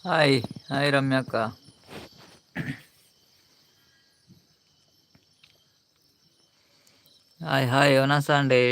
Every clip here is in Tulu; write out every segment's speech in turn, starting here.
ಹಾಯ್ ಹಾಯ್ ರಮ್ಯಕ್ಕ. ಹಾಯ್ ಹಾಯ್ ಒನಸಾಂಡೆ.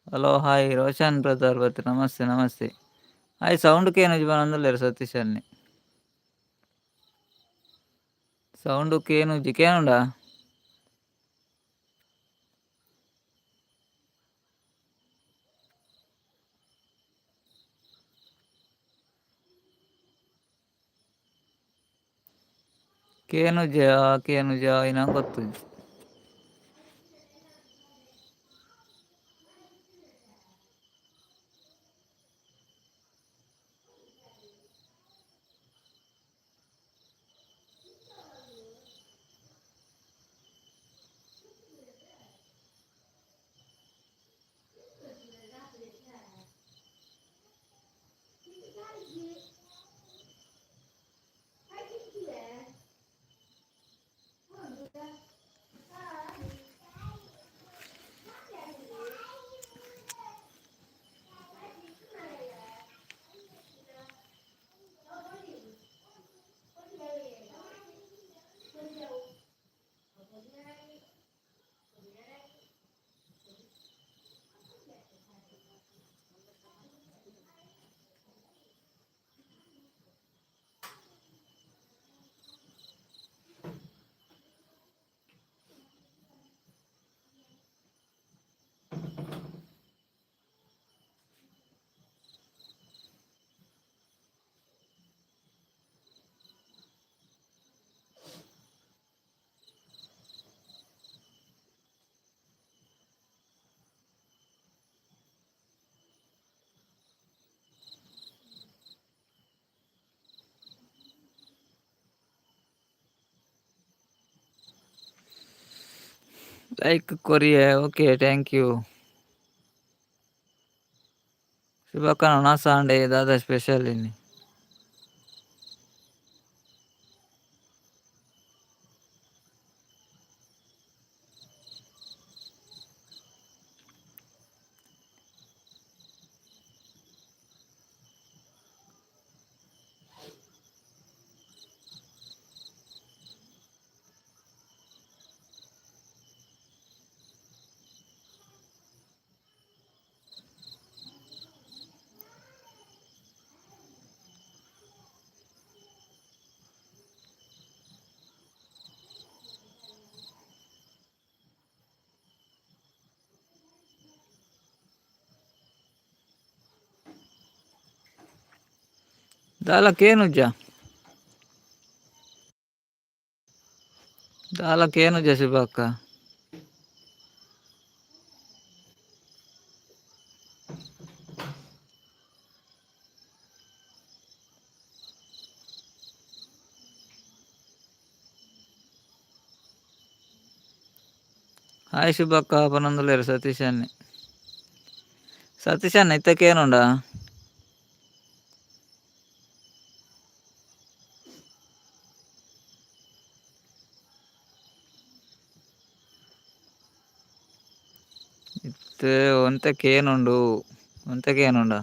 ಹಲೋ ಹಾಯ್ ರೋಷನ್ ಬ್ರದರ್ ಬತ್ ನಮಸ್ತೆ ನಮಸ್ತೆ. ಹಾಯ್ ಸೌಂಡ್ ಕೇನುಜಿ ಪನೊಂದುಲ್ಲೆರ್ ಸತೀಶ್ ಅಣ್ಣೆ. ಸೌಂಡ್ ಕೇನುಜಿ ಕೇನುಂಡಾ? ಕೇನುಜ ಕೇನುಜ ಇನ ಗೊತ್ತುಜ್ಜಿ. ಲೈಕ್ ಕೊರಿಯೆ ಓಕೆ thank you. ಶುಭಕನ ಸಾಂಡೆ ದಾದಾ ಸ್ಪೆಷಲ್ ಇನಿ. ದಾಲ ಕೇನುಜ ದಾಲ ಕೇನುಜ ಶುಭಕ್ಕ. ಹಾಯ್ ಶುಭಕ್ಕ ಪನೊಂದುಲ್ಲೆರ್ ಸತೀಶ್ ಅಣ್ಣೆ. ಸತೀಶ್ ಅಣ್ಣ ಇತ್ತೆ ಕೇನುಂಡಾ? ಇತ್ತೆ ಒಂತೆ ಕೇನುಂಡು ಒಂತೆ ಕೇನುಂಡಾ?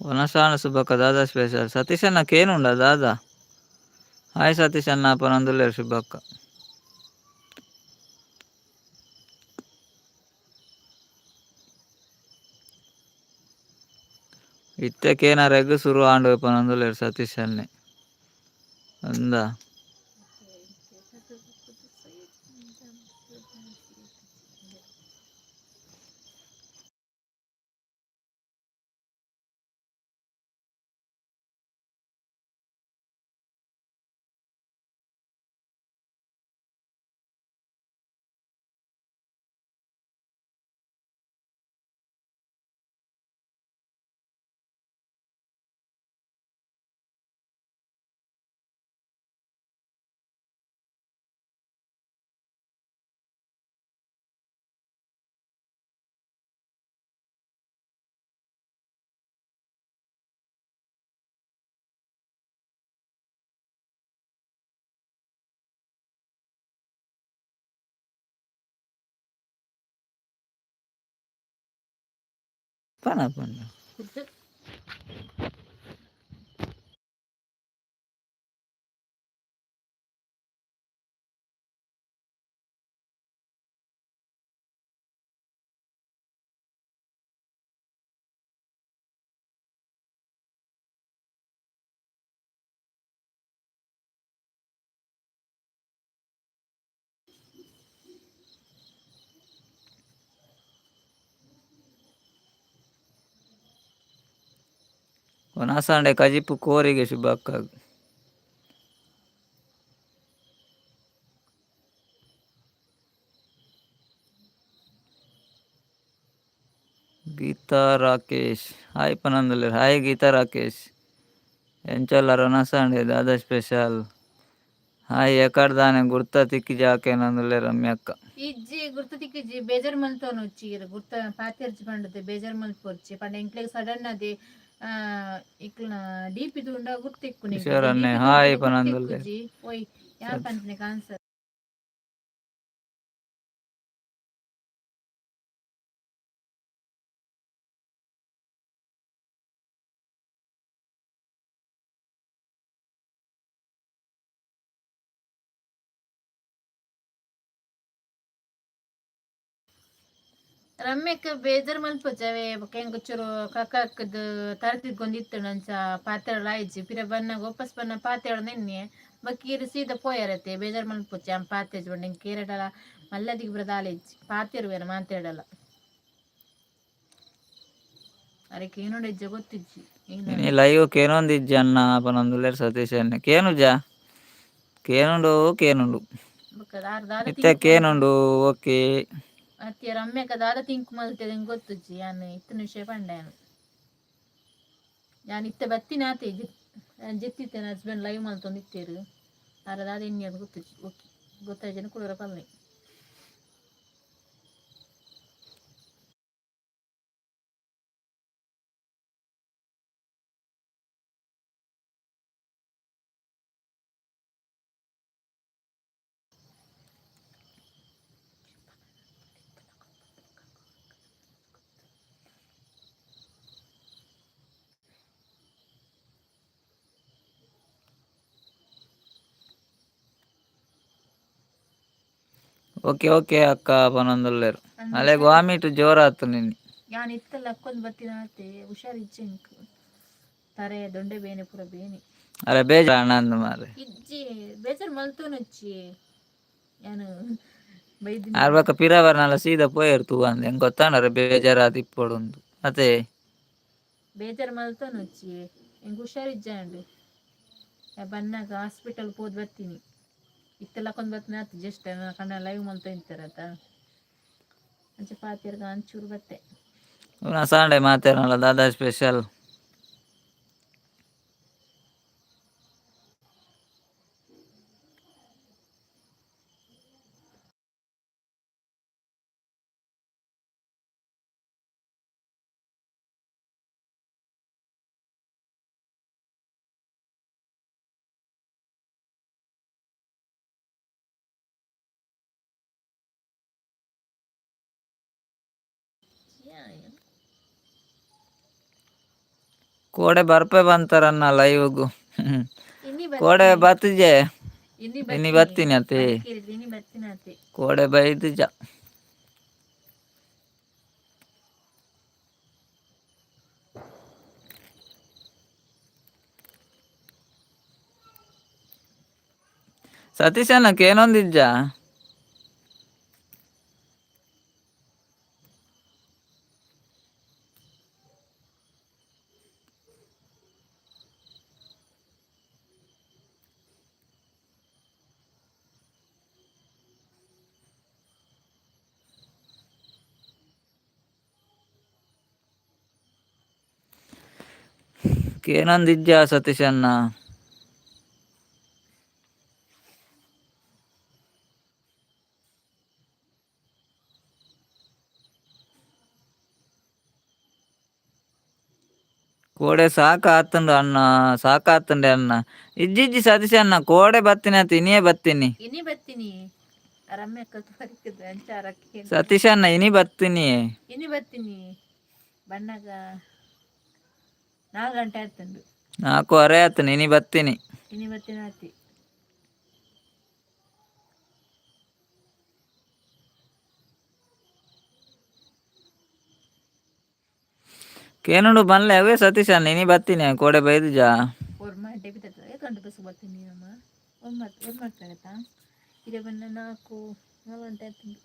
ವನಸಾನ ಸುಬ್ಬಕ್ಕ ದಾದಾ ಸ್ಪೆಷಲ್ ಸತೀಶ್ ಅಣ್ಣ ಕೇನುಂಡಾ ದಾದಾ? ಹಾಯ್ ಸತೀಶ್ ಅಣ್ಣ ಪನೊಂದುಲ್ಲೆರ್ ಶುಭಕ್ಕ. ಇತ್ತೆ ಕೇನರೆಗ್ ಸುರು ಆಂಡ್ ಪನೊಂದುಲ್ಲೆರ್ ಸತೀಶ್ ಅಣ್ಣೆ. ಅಂದಾ. ಪನ ಪನ. ವನಸಾಂಡೆ ಕಜಿಪು ಕೋರಿಗೆ ಶುಭಕ್ಕಾಗ್. ಗೀತಾ ರಾಕೇಶ್ ಹಾಯ್ ಪನಂದುಲ್ಲೆರ್. ಹಾಯ್ ಗೀತಾ ರಾಕೇಶ್. ಎಂಚೊಲ್ಲರ್ ವನಸಾಂಡೆ ದಾದ ಸ್ಪೆಷಲ್. ಹಾಯ್ ಏಕಾಡ್ದಾನೆ ಗುರ್ತ ತಿಕ್ಕಿಜಾಕೇನಂದುಲ್ಲೆ ರಮ್ಯಕ್ಕ. ಇಜ್ಜಿ ಗುರ್ತ ತಿಕ್ಕಿಜಿ ಬೇಜಾರ್ ಮಲ್ತೊನುಚ್ಚಿ ಇರ್ ಗುರ್ತ ಪಾತೆರ್ಜಿ ಪಂಡದೆ ಬೇಜಾರ್ ಮಲ್ಪೊರ್ಚಿ ಪಂಡ ಎಂಕ್ಲೆಗ್ ಸಡನ್ ಅದೇ ಇಕ್ಲ್ನ ಡಿಪಿ ತೂಂಡ ಗುರ್ತಿಕ್ಕುನಿ. ಕಿಶೋರ್ ಅಣ್ಣೆ ಹಾಯ್ ಪನಂದುಲ್ಲೆ. ಗುರ್ತಿಕ್ಕುಜಿ ಓಯ್ ಯಾನ್ ಪನ್ಪಿನೆಕ್ ಆನ್ಸರ್. ರಮ್ಯಕ್ ಬೇಜಾರ್ ಮಲ್ಪೊಚ್ಚಿ ಬೊಕ ಎಂಕ್ ಚೂರು ಕಕ್ಕ ಹಾಕ್ದ್ ತರೆ ತಿಕ್ಕೊಂದಿತ್ತುಂಡು ಅಂಚ ಪಾತೆರಲ ಆಯ್ಜಿ ಪಿರ ಬನ್ನಗ ವಾಪಸ್ ಬನ್ನ ಪಾತೆರೊಂದು ಎನ್ನಿಯೆ ಬೊಕ್ಕ ಈರ್ ಸೀದಾ ಪೋಯರತೆ ಬೇಜಾರ್ ಮಲ್ಪೊಚ್ಚಿ ಯಾನ್ ಪಾತೆರ್ಜಿ ಪಂಡ ಎಂಕ್ ಏರೆಡಲ ಮಲ್ಲದಿಗೆ ಪೂರ ದಾಲ ಇಜ್ಜಿ ಪಾತೆರುವೆರ್ ಮಾತೆರ್ಡಲ ಅರೆಕ್ ಕೇನೊಡು ಇಜ್ಜ ಗೊತ್ತಿಜ್ಜಿ. ಇನಿ ಲೈವ್ ಕೇನೊಂದಿಜ್ಜಿ ಅಣ್ಣ ಪನೊಂದುಲ್ಲೆರ್ ಸತೀಶ್ ಅಣ್ಣೆ. ಕೇನುಜ ಕೇನುಂಡು ಕೇನುಂಡು. ಬೊಕ್ಕ ಆರ್ ದಾದ ಇತ್ತೆ ಕೇನುಂಡು ಓಕೆ. ಅತ್ಯ ರಮ್ಯಕ್ಕ ದಾದ ತಿಂಕ್ ಮಲ್ತೆರ್ ಎಂಕ್ ಗೊತ್ತುಜ್ಜಿ ಯಾನ್ ಇತ್ತಿನ ವಿಷಯ ಪಂಡೆ ಯಾನ್. ಯಾನ್ ಇತ್ತೆ ಬತ್ತಿನಾತೆ ಜೆತ್ತಿತ್ತೇನೆ ಹಸ್ಬೆಂಡ್ ಲೈವ್ ಮಲ್ತೊಂದಿತ್ತೆರ್ ಆರ್ ದಾದ ಎನ್ನಿಯೆರ್ ಗೊತ್ತುಜ್ಜಿ. ಓಕೆ ಗೊತ್ತಾಯ್ಜನ ಕುಡೊರ ಪನ್ಲೆ. ಓಕೆ ಓಕೆ ಅಕ್ಕ ಪನೊಂದುಲ್ಲೆರ್. ಅಲೆಗ್ ವಾಮಿಟ್ ಜೋರಾತುಂಡು ಇನಿ. ಯಾನ್ ಇತ್ತೆ ಲಕ್ಕೊಂದು ಬತ್ತಿನಾತೆ ಹುಷಾರಿಜ್ಜಿ ಎಂಕ್ ತರೆ ದೊಂಡೆ ಬೇನೆ ಪೂರ ಬೇನೆ. ಅರೆ ಬೇಜಾರ್ ಆಂಡ್ ಮಾರ್ರೆ. ಇಜ್ಜಿ ಬೇಜಾರ್ ಮಲ್ತೊನೊಚ್ಚಿ ಯಾನ್ ಬೈದಿನಿ. ಆರ್ ಬೊಕ ಪಿರ ಬರ್ನಲ ಸೀದಾ ಪೋಯೆರ್ ತೂವಂದೆ ಎಂಕ್ ಗೊತ್ತಾಂಡ್ ಅರೆ ಬೇಜಾರಾದ್ ಇಪ್ಪೊಡುಂದು ಅತೆ. ಬೇಜಾರ್ ಮಲ್ತೊನೊಚ್ಚಿ ಎಂಕ್ ಹುಷಾರಿಜ್ಜಾಂಡ್ ಬನ್ನಗ ಹಾಸ್ಪಿಟಲ್ ಪೋದು ಬತ್ತೀನಿ ಇತ್ತೆ ಲಕ್ಕೊಂದು ಬತ್ತಿನಾತೆ ಜಸ್ಟ್ ಕಣ್ಣ ಲೈವ್ ಮಲ್ತೊಂದಿತ್ತಾರತ ಅಂಚ ಪಾತೆರ್ಗ ಅಂಚೂರು ಬತ್ತೆ. ಸಾಂಡೆ ಮಾತೆರ್ನಲ ದಾದಾ ಸ್ಪೆಷಲ್. ಕೋಡೆ ಬರ್ಪೆ ಬಂತಾರನ್ನ ಲೈವ್ಗು. ಇನಿ ಕೋಡೆ ಬತ್ತೀನಿ. ಬತ್ತಿಜೆ. ಇನಿ ಇನಿ ಬತ್ತೀನಿ. ಬತ್ತೀನಿ ಅತೆ. ಮಡಿಕೇರಿಡ್ ಇನಿ ಬತ್ತಿನಾತೆ. ಕೋಡೆ ಬೈದುಜ. ಸತೀಶಣ್ಣ ಕೇನೊಂದಿಜ್ಜ. ಕೇನೊಂದಿಜ್ಜ ಸತೀಶಣ್ಣ. ಕೋಡೆ ಸಾಕಾತುಂಡು ಅಣ್ಣ ಸಾಕಾತುಂಡೆ ಅಣ್ಣ. ಇಜ್ಜಿ ಇಜ್ಜಿ ಸತೀಶ್ ಅಣ್ಣ ಕೋಡೆ ಬತ್ತಿನಿ ಅತ್ ಇನಿಯೇ ಬತ್ತೀನಿ. ಇನಿ ಬತ್ತೀನಿ ರಮ್ಯಕ್ಕ ತೋರಿಕದ ಅಂಚ ಅರಕ್ಕೆ. ಸತೀಶ್ ಅಣ್ಣ ಇನಿ ಬತ್ತೀನಿ. ಇನಿ ಬತ್ತೀನಿ. ಬನ್ನಾಗ 4 ಗಂಟೆ ಆಯ್ತುಂಡು. 4:30 ಆತು, ಇನಿ ಬತ್ತೀನಿ. ಇನಿ ಬತ್ತಿನ ಆತಿ. ಕೇನುಂಡು ಬನ್ಲೆ ಅವೇ ಸತೀಶ್ ಅಣ್ಣ, ಇನಿ ಬತ್ತೀನಿ ಕೋಡೆ ಬೈದುಜಾ. ಒರ್ಮಾಂಟೆ ಬಿತ್ತದ ಗಂಟೆ ಬಸ್ ಬರ್ತೀನಿ ಅಮ್ಮ. ಒರ್ಮತ್ ಒರ್ಮಾಡ್ತಾಗತ್ತಾ ಇದೇ ಬನ್ನ ನಾಲ್ಕು ನಾಲ್ಕು ಗಂಟೆ ಆಯ್ತುಂಡು.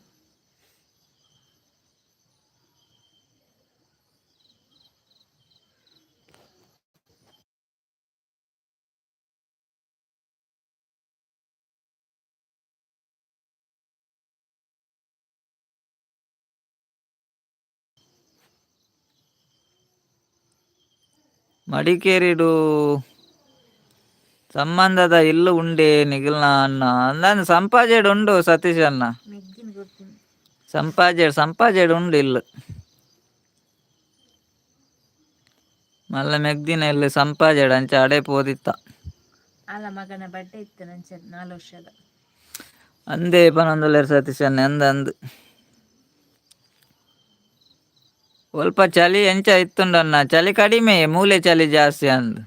ಮಡಿಕೇರಿಡು ಸಂಬಂಧದ ಇಲ್ಲು ಉಂಡೆ ನಿಗಲ್ನ ಅಣ್ಣ ಅಂದಾಂದು ಸಂಪಾಜೆಡ್ ಉಂಡು ಸತೀಶ್ ಅಣ್ಣ. ಮೆಗ್ಗಿನ ಗೊತ್ತೀನಿ. ಸಂಪಾಜೆಡ್ ಸಂಪಾಜೆಡ್ ಉಂಡು ಇಲ್ಲು. ಮಲ್ಲ ಮೆಗ್ದಿನ ಇಲ್ಲು ಸಂಪಾಜೆಡ್ ಅಂಚ ಅಡೆ ಪೋದಿತ್ತ. ಅಲ್ಲ ಮಗನ ಬರ್ಡೇ ಇತ್ತು ನಂಚ 4 ವರ್ಷದ. ಅಂದೇ ಪನೊಂದುಲ್ಲೆರ್ ಸತೀಶ್ ಅಣ್ಣ, ಅಂದ್ ಅಂದ್. ಒಲ್ಪ ಚಳಿ ಎಂಚ ಇತ್ತುಂಡಣ್ಣ? ಚಳಿ ಕಡಿಮೆ, ಮೂಲೆ ಚಳಿ ಜಾಸ್ತಿ ಅಂದ್.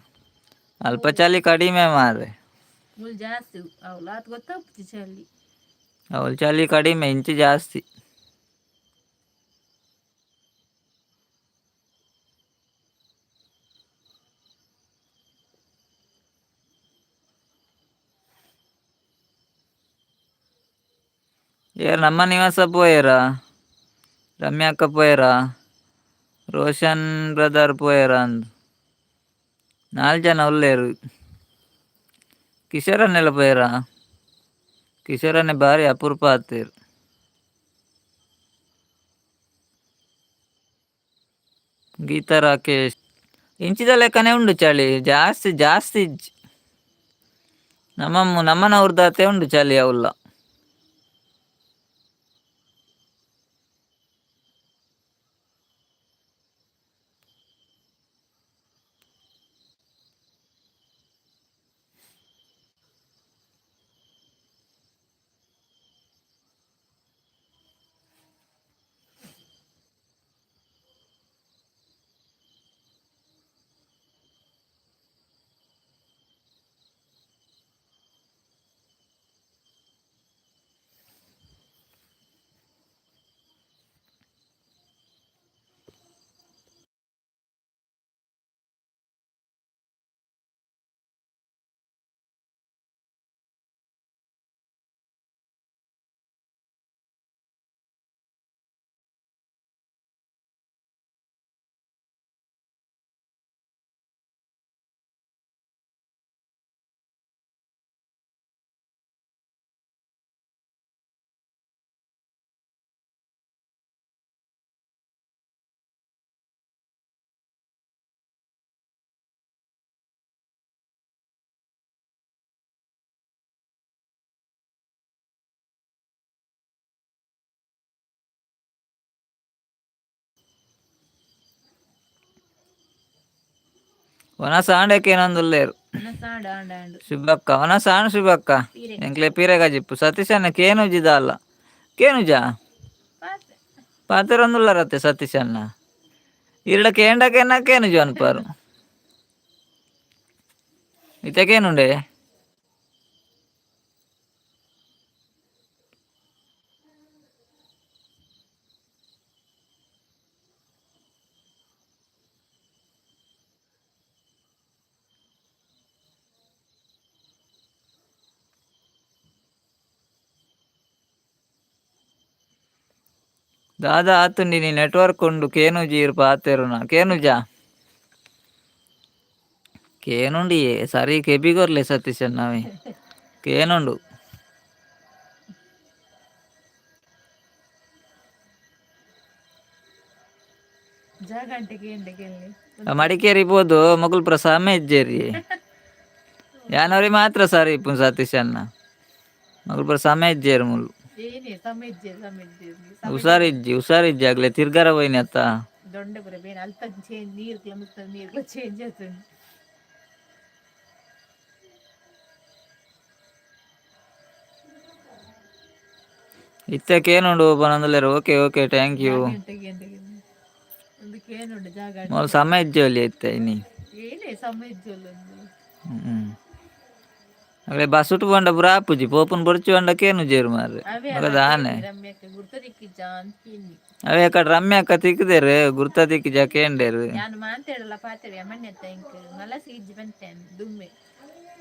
ಅಲ್ಪ ಚಳಿ ಕಡಿಮೆ ಮಾರ್ರೆ. ಮುಲ್ ಜಾಸ್ತಿ ಅವಳು ಅದು ಗೊತ್ತಾಗ್ತದೆ ಚಳಿ. ಅವಳು ಚಳಿ ಕಡಿಮೆ, ಇಂಚು ಜಾಸ್ತಿ. ಏರ್ ನಮ್ಮ ನಿವಾಸ ಪೋಯೆರಾ? ರಮ್ಯಾಕ್ಕ ಪೋಯೆರಾ? ರೋಷನ್ ಬ್ರದರ್ ಪೋಯೆರಾ ಅಂದ್. ನಾಲ್ ಜನ ಉಲ್ಲೇರು. ಕಿಶೋರನ್ನೆಲ್ಲ ಪೋಯೆರಾ? ಕಿಶೋರನ್ನೇ ಬಾರಿ ಅಪರೂಪ ಆತೇರ್. ಗೀತಾ ರಾಕೇಶ್, ಇಂಚಿದ ಲೆಕ್ಕನೆ ಉಂಡು ಚಳಿ, ಜಾಸ್ತಿ ಜಾಸ್ತಿ ಇಜ್ಜಿ. ನಮ್ಮ ನಮ್ಮನ ಊರ್ದಾತೆ ಉಂಡು ಚಳಿ ಅವುಲ್ಲ. ವನಸ ಆಂಡಕ್ಕೆ ಏನೊಂದುಲ್ಲೇರು. ಸಾಂಡು ಆಂಡ ಆಂಡು. ಶುಭಕ್ಕ, ವನಸ ಆಂಡ್ ಶುಭಕ್ಕ. ಪೀರೆ. ಎಂಕ್ಲೆ ಪೀರೆಗಜಿಪ್ಪು ಸತೀಶಣ್ಣ ಕೇನುಜಿದ ಅಲ್ಲ ಕೇನುಜಾ. ಪಾತೆ. ಪಾತೆರೊಂದುಲ್ಲರತ್ತೆ ಸತೀಶಣ್ಣ. ಇರಡ ಕೇಂಡಕೇನ ಕೇನುಜು ಅನ್ಪಾರು. ಇತ್ತಕೇನುಂಡೆ? ದಾದಾ ಆತುಂಡಿ ನೀ ನೆಟ್ವರ್ಕ್ ಉಂಡು ಕೇನುಜಿ ಇರ್ ಪಾತೆರುನ ಕೇನುಜಾ ಕೇನುಂಡಿ ಸರಿ ಕೆಬಿಗೊರ್ಲೆ ಸತೀಶಣ್ಣವೇ ಕೇನುಂಡು. ಜಾಗಂಟೆಗೆ ಎಂಡಕ್ಕೆ ಎಲ್ಲಿ. ಮಡಿಕೇರಿ ಪೋದು ಮೊಗುಲ್ ಪ್ರಸಾದ ಇಜ್ಜೇರಿ ಯಾನವರಿ ಮಾತ್ರ ಸರಿ ಇಪ್ಪು ಸತೀಶ್ ಅಣ್ಣ. ಮೊಗುಲ್ ಸಮಯ ಇಜ್ಜೇರು ಮುಲ್ಲು. ಏನೇ ಸಮಿಜ್ಜೆ ಸಮಿಜ್ಜೆ. ಹುಷಾರಿಜ್ಜಿ ಹುಷಾರಿಜ್ಜಿ ಆಗ್ಲೆ ತಿರ್ಗಾರ ಹೋಯ್ನಿ ಅತ್ತ. ದೊಂಡೆ ಪೂರ ಬೇನೆ ಅಲ್ತ ಚೇಂಜ್ ನೀರ್ಗ್ಲ ಮುತ್ತ ನೀರ್ಗ್ಲ ಚೇಂಜ್ ಆತುಂಡು. ಇತ್ತೆ ಕೇನುಂಡು ಪನೊಂದುಲ್ಲೆರ್. Okay okay thank you. ಜಾಗಂಟೆಗೆ ಎಂಡಕ್ಕೆ ಒಂದು. ಕೇನುಂಡು ಜಾಗ. ಮೊಲ್ ಸಮಯ ಇಜ್ಜೋಲಿ ಐತೆ ಇನಿ. ಏನೇ ಸಮಯ ಇಜ್ಜೊಲ್ಲೊಂದು. ಅಗಲೆ ಬಸುಟು ಪಂಡ ಪೂರ ಆಪುಜಿ ಪೋಪುನ್ ಬೊರ್ಚಿ ಪಂಡ ಕೇನು ಜೇರು ಮಾರ್ರೆ. ಅವೇ. ಬೊಕ ದಾನೆ. ರಮ್ಯಕ್ಕೆ ಗುರ್ತ ದಿಕ್ಕಿಜ್ಜಾ ಅಂತ ಕೇಳಿ. ಅವೇ ಅಕಡೆ ರಮ್ಯಕ್ಕ ತಿಕ್ಕಿದೇರು ಗುರ್ತ ತಿಕ್ಕಿಜ ಕೇಂಡೇರು. ಯಾನ್ ಮಾಂತೇಡಲ ಪಾತೆರ ಮಣ್ಣೆತ್ತ ಇಂಕ್ ಮಲಸಿ ಇಜ್ಜಿ ಬಂತೇನ್ ದುಮ್ಮೆ.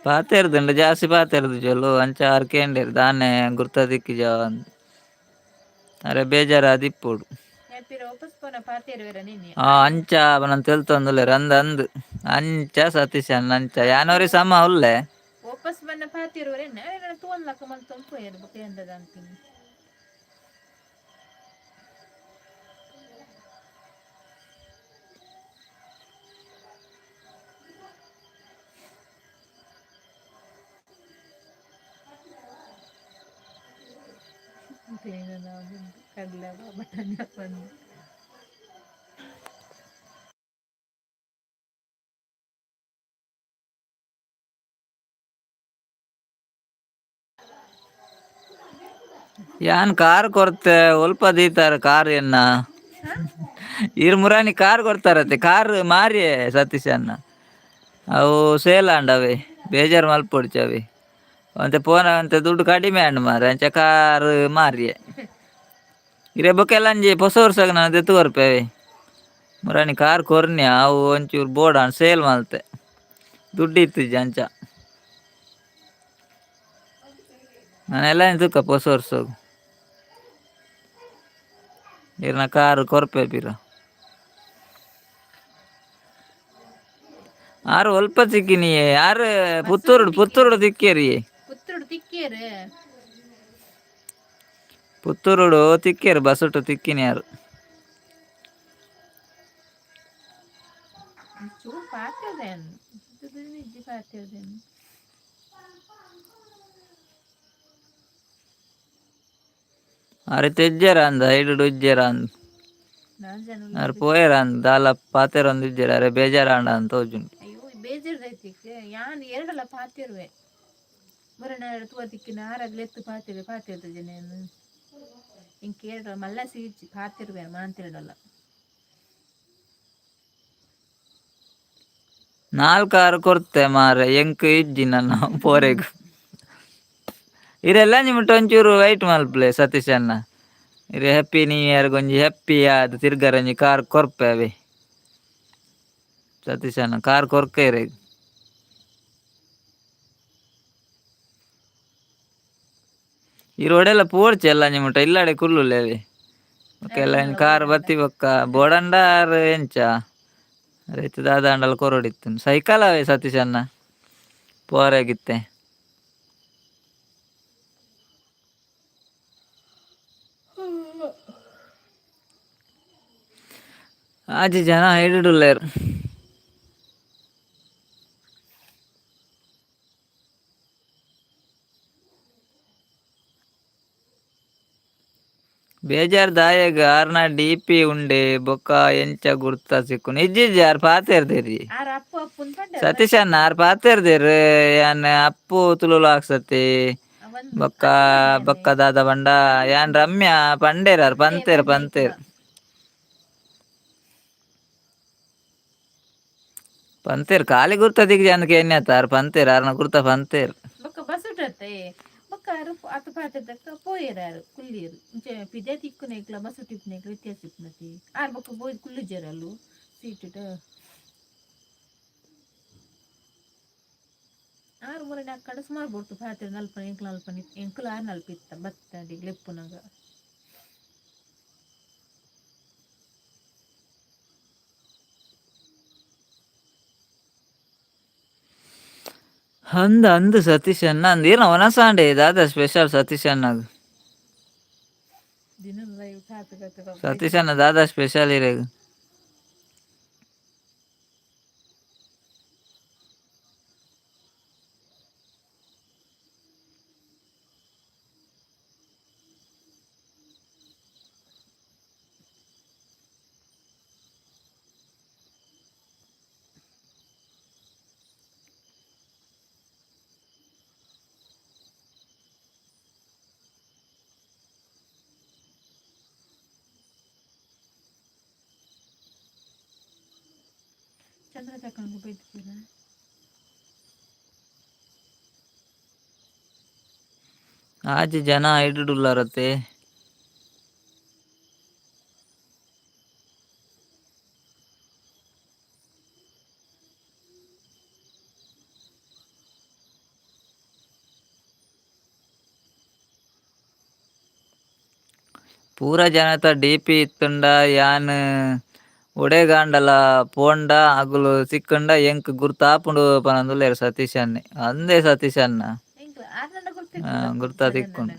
ಪಾತೆರ್ದುಂಡು ಜಾಸ್ತಿ ಪಾತೆರ್ದು ಚೊಲು ಅಂಚ ಆರ್ ಕೇಂಡೇರು ದಾನೆ ಗುರ್ತ ತಿಕ್ಕಿಜ ಅಂದ್. ಅರೆ ಬೇಜಾರಾದಿಪ್ಪೊಡು. ಪಿರ ವಾಪಸ್ ಪೋನ ಪಾತೆರುವೆರ ನಿನ್ನೆ. ಆ ಅಂಚ ನನ್ ತೆಲ್ತೊಂದುಲ್ಲೆರ್ ಅಂದ್ ಅಂದ್ ಅಂಚ ಸತೀಶ್ ಅಣ್ಣ ಅಂಚ ಯಾನೊರಿ ಸಮ ಉಲ್ಲೆ. ವಾಪಸ್ ಬನ್ನ ಪಾತೆರುವರೆ ಎನ್ನ ತೋನ್ಲಕ್ಕ ಮಲ್ತೊಂದು ಪೋಯೆರ್ ಬೊಕ ಎಂದದ ಅಂತೀನಿ. ಕಡಲೆ ಬಟಾಣಿ ಹಾಕೊಂಡು. ಯಾನ್ ಕಾರ್ ಕೊರ್ತೆ ಒಲ್ಪ ದೀತಾರ ಕಾರ್ ಎನ್ನ. ಇರ್ ಮುರಾನಿ ಕಾರ್ ಕೊರ್ತಾರತ್ತೆ ಕಾರ್ ಮಾರಿಯೇ ಸತೀಶ್ ಅಣ್ಣ. ಅವು ಸೇಲ್ ಆಂಡ್ ಅವೇ ಬೇಜಾರ್ ಮಲ್ಪೊಡ್ಚಿ ಅವೇ. ಒಂತೆ ಪೋನ ಒಂತೆ ದುಡ್ಡು ಕಡಿಮೆ ಆಂಡ್ ಮಾರ್ರೆ ಅಂಚ ಕಾರ್ ಮಾರಿಯೆ. ಇರೆ ಬೊಕ ಎಲ್ಲಂಜಿ ಪೊಸ ವರ್ಷಗ್ ನನ ದೆತ್ತ್ ಕೊರ್ಪೆ ಅವೇ. ಮುರಾನಿ ಕಾರ್ ಕೊರ್ನ್ಯ ಅವು ಒಂಚೂರು ಬೋಡಾಂಡ್ ಸೇಲ್ ಮಲ್ತೆ. ದುಡ್ಡು ಇತ್ತಿಜಿ ಅಂಚ. ನನ ಎಲ್ಲಂಜಿ ತೂಕ ಪೊಸ ವರ್ಷಗ್. ಇರ್ನ ಕಾರ್ ಕೊರ್ಪೆ ಪಿರ. ಆರ್ ಒಲ್ಪ ತಿಕ್ಕಿನಿಯೇ ಆರ್ ಪುತ್ತೂರುಡು ಪುತ್ತೂರುಡು ತಿಕ್ಕೇರಿಯೇ. ಪುತ್ತೂರುಡು ತಿಕ್ಕಿಯೆರ್. ಪುತ್ತೂರುಡು ತಿಕ್ಕೇರು ಬಸ್ಸುಟು ತಿಕ್ಕಿನಿ ಆರ್. ಚೂರು ಪಾತೆರ್ದೇನ್ ಇಜ್ಜಿ ಪಾತೆರ್ದೇನ್. ಆರ್ ಇತ್ತೆ ಇಜ್ಜೆರ ಅಂದ್ ಐಡುಡು ಇಜ್ಜೆರ ಅಂದ್. ನಾಲ್ ಜನ. ಆರ್ ಪೋಯೆರ ಅಂದ್ ದಾಲ ಪಾತೆರೊಂದು ಇಜ್ಜೆರ್ ಅರೆ ಬೇಜಾರಾಂಡ ಅಂತ ತೋಜುಂಡು. ಅಯ್ಯೋ ಬೇಜಾರ್ದೈತಿಕ್ ಯಾನ್ ಎರಡಲ ಪಾತೆರುವೆ. ಮುರಣ ತೂವ ತಿಕ್ಕಿನ ಆರಾಗ್ಲ ಎತ್ತು ಪಾತೆರುವೆ ಪಾತೆರ್ದ ನೇನು. ಇಂಕ್ ಎರಡ ಮಲ್ಲ ಸೀಚಿ ಪಾತೆರುವೆ ಮಾಂತೆರಡಲ. ನಾಲ್ ಕಾರ್ ಕೊರ್ತೆ ಮಾರ್ರೆ ಎಂಕ್ ಇಜ್ಜಿ ನನ್ನ ಪೋರೆಗ್. ಇರೆಲ್ಲ ನಿಮ್ಮಟ ಒಂಚೂರು ವೈಟ್ ಮಲ್ಪಲೆ ಸತೀಶ್ ಅಣ್ಣ. ಇರೆ ಹ್ಯಾಪಿ ನ್ಯೂ ಇಯರ್ ಒಂಜಿ ಹ್ಯಾಪಿ ಆದ್ ತಿರ್ಗರೆ ಒಂಜಿ ಕಾರ್ ಕೊರ್ಪೆ ಅವೇ. ಸತೀಶ್ ಅಣ್ಣ ಕಾರ್ ಕೊರ್ಕೆ ಇರೆಗ್. ಇರ್ ಒಡೆಲ್ಲ ಪೋಡ್ಚಿ ಎಲ್ಲ ನಿಮ್ಮಟ ಇಲ್ಲಡೆ ಕುಲ್ಲುಲೆ ಅವೇ. ಬೊಕ ಎಲ್ಲ ಕಾರ್ ಬತ್ತಿ ಬೊಕ್ಕ ಬೋಡಂಡ ಆರ್ ಎಂಚ ಅರೆ ಇತ್ತೆ ದಾದಾಂಡಲ ಕೊರೊಡಿತ್ತು ಸೈಕಲ್ ಅವೇ ಸತೀಶ್ ಅಣ್ಣ ಪೋರೆಗಿತ್ತೆ. ಆಜಿ ಜನ ಹಿಡಿಡುಲ್ಲೇರ್. ಬೇಜಾರ್ ದಾಯೆಗ್ ಆರ್ನ ಡಿಪಿ ಉಂಡೆ ಬೊಕ ಎಂಚ ಗುರ್ತ ಸಿಕ್ಕುನು ಇಜ್ಜಿ ಆರ್ ಪಾತೆರ್ದೆರಿ. ಆರ್ ಅಪ್ಪು ಅಪ್ಪುನ್ ಪಂಡೆರ್. ಸತೀಶ್ ಅಣ್ಣ ಆರ್ ಪಾತೆರ್ದೆರ್ ಯಾನ್ ಅಪ್ಪು ತುಳು ವ್ಲಾಗ್ಸ್ ಅತ್ತೆ. ಬೊಕ್ಕ ಬೊಕ್ಕ ದಾದ ಪಂಡ ಯಾನ್ ರಮ್ಯಾ ಪಂಡೇರ್ ಆರ್ ಪಂತೇರ್ ಪಂತೇರ್. ಪಂತೇರ್ ಖಾಲಿ ಗುರ್ತ ತಿಕ್ಕಿಜಿ ಅಂದ್ ಕೇನ್ಯತ ಆರ್ ಪಂತೇರ್ ಆರ್ನ ಗುರ್ತ ಪಂತೇರ್. ಬೊಕ್ಕ ಬಸ್ಸುಟತ್ತೆ ಬೊಕ್ಕ ಆರ್ ಅತ್ ಪಾತೆರ್ದಕ್ಕ ಪೋಯೆರ್ ಆರ್ ಕುಲ್ಲಿಯೆರ್ ಇಂಚ ಪಿದೆ ತಿಕ್ಕುನೈಕ್ಲ ಬಸ್ಸುಟು ಇಪ್ಪುನೈಕ್ಲ ವ್ಯತ್ಯಾಸ ಇಪ್ಪುನತಿ ಆರ್ ಬೊಕ್ಕ ಪೋದು ಕುಲ್ಲುಜೆರ್ ಅಲ್ಲು ಸೀಟುಡು. ಆರ್ ಮುರನಿ ಅಕ್ಕಡ ಸುಮಾರು ಬೊರ್ತು ಪಾತೆರ್ ನಲ್ಪ ಎಂಕ್ಲ ನಲ್ಪ ಎಂಕುಲು ಆರ್ ನಲ್ಪ ಇತ್ತ ಬತ್ತ ಲೆಪ್ಪುನಗ. ಅಂದ್ ಅಂದ್ ಸತೀಶ್ ಅಣ್ಣ ಅಂದ್ ಈರ್ನ ವನಸಾಂಡೆ ದಾದ ಸ್ಪೆಷಲ್ ಸತೀಶ್ ಅಣ್ಣಗ್. ದಿನ ಲೈವ್ ಕಾತು ಕಾತು. ಸತೀಶ್ ಅಣ್ಣ ದಾದಾ ಸ್ಪೆಷಲ್ ಇರೆಗ್. ಕ್ಯಾಮ್ರಾ ತಕೊಂಡು ಬೈದ್ತೀರ. ಆಜಿ ಜನ ಐಡುಡುಲ್ಲಾರತ್ತೆ. ಪೂರ ಜನತ ಡಿಪಿ ಇತ್ತುಂಡ ಯಾನ್ ಒಡೆಗಾಂಡಲ ಪೋಂಡ ಅಗುಲು ಸಿಕ್ಕುಂಡ ಎಂಕ್ ಗುರ್ತಾಪುಂಡು ಪನೊಂದುಲ್ಲೆರ್ ಸತೀಶ್ ಅಣ್ಣೆ. ಅಂದೇ ಸತೀಶ್ ಅಣ್ಣ. ಗುರ್ತ ತಿಕ್ಕುಂಡು.